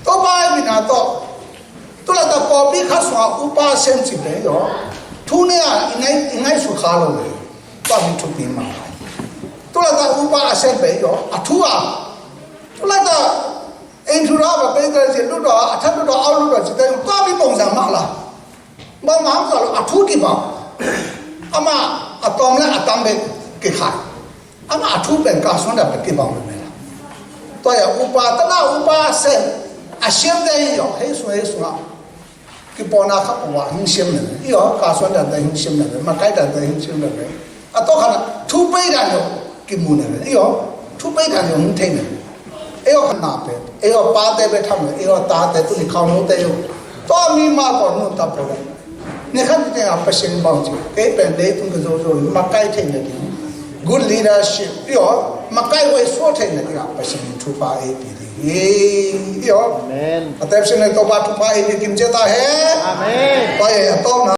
Topa ei mina to. Tula ta pawlpi khat sua upa sem ci be yo. Thu ne a i ngai, i ngai su kha lo le. Tua mi thupi ma. Tula ta upa sem be yo. A thu a. Tula ta Eng thu ra ba pe ta ci lu da, a tha lu da, au lu da ci ta, tua mi bong za ma la. Bang ma za lo, a thu ki ba. Ama, a tom le, a tam be ki khai. Ama a thu pen ka suan da pe ki ba me la. Tua ya upa, ta na upa sem, a siam de yo, hei su, hei su la. Kipawlna kha pua hing siam na ve. Iyo, ka suan dan te hing siam na ve. Makai dan te hing siam na ve. A to khana, thu pei dan yo, kimu na ve. Iyo, thu pei dan yo, hing thei na ve. Iyo, khana pe. Iyo, pa te pe tham ve. Iyo, ta te tu ni khau no te yo. To mi ma ko nun ta po ve. Ni khan te a Pasian bang ci. Kei pen leitung ke zo zo, makai thei na ding. Good leadership. Iyo, makai wai so thei na ding a Pasian thu pa e pi ding. Hi, hi aw. Amen. A tepsin le Topa thupha i kim cia ta hen. Amen. Pai a tawpna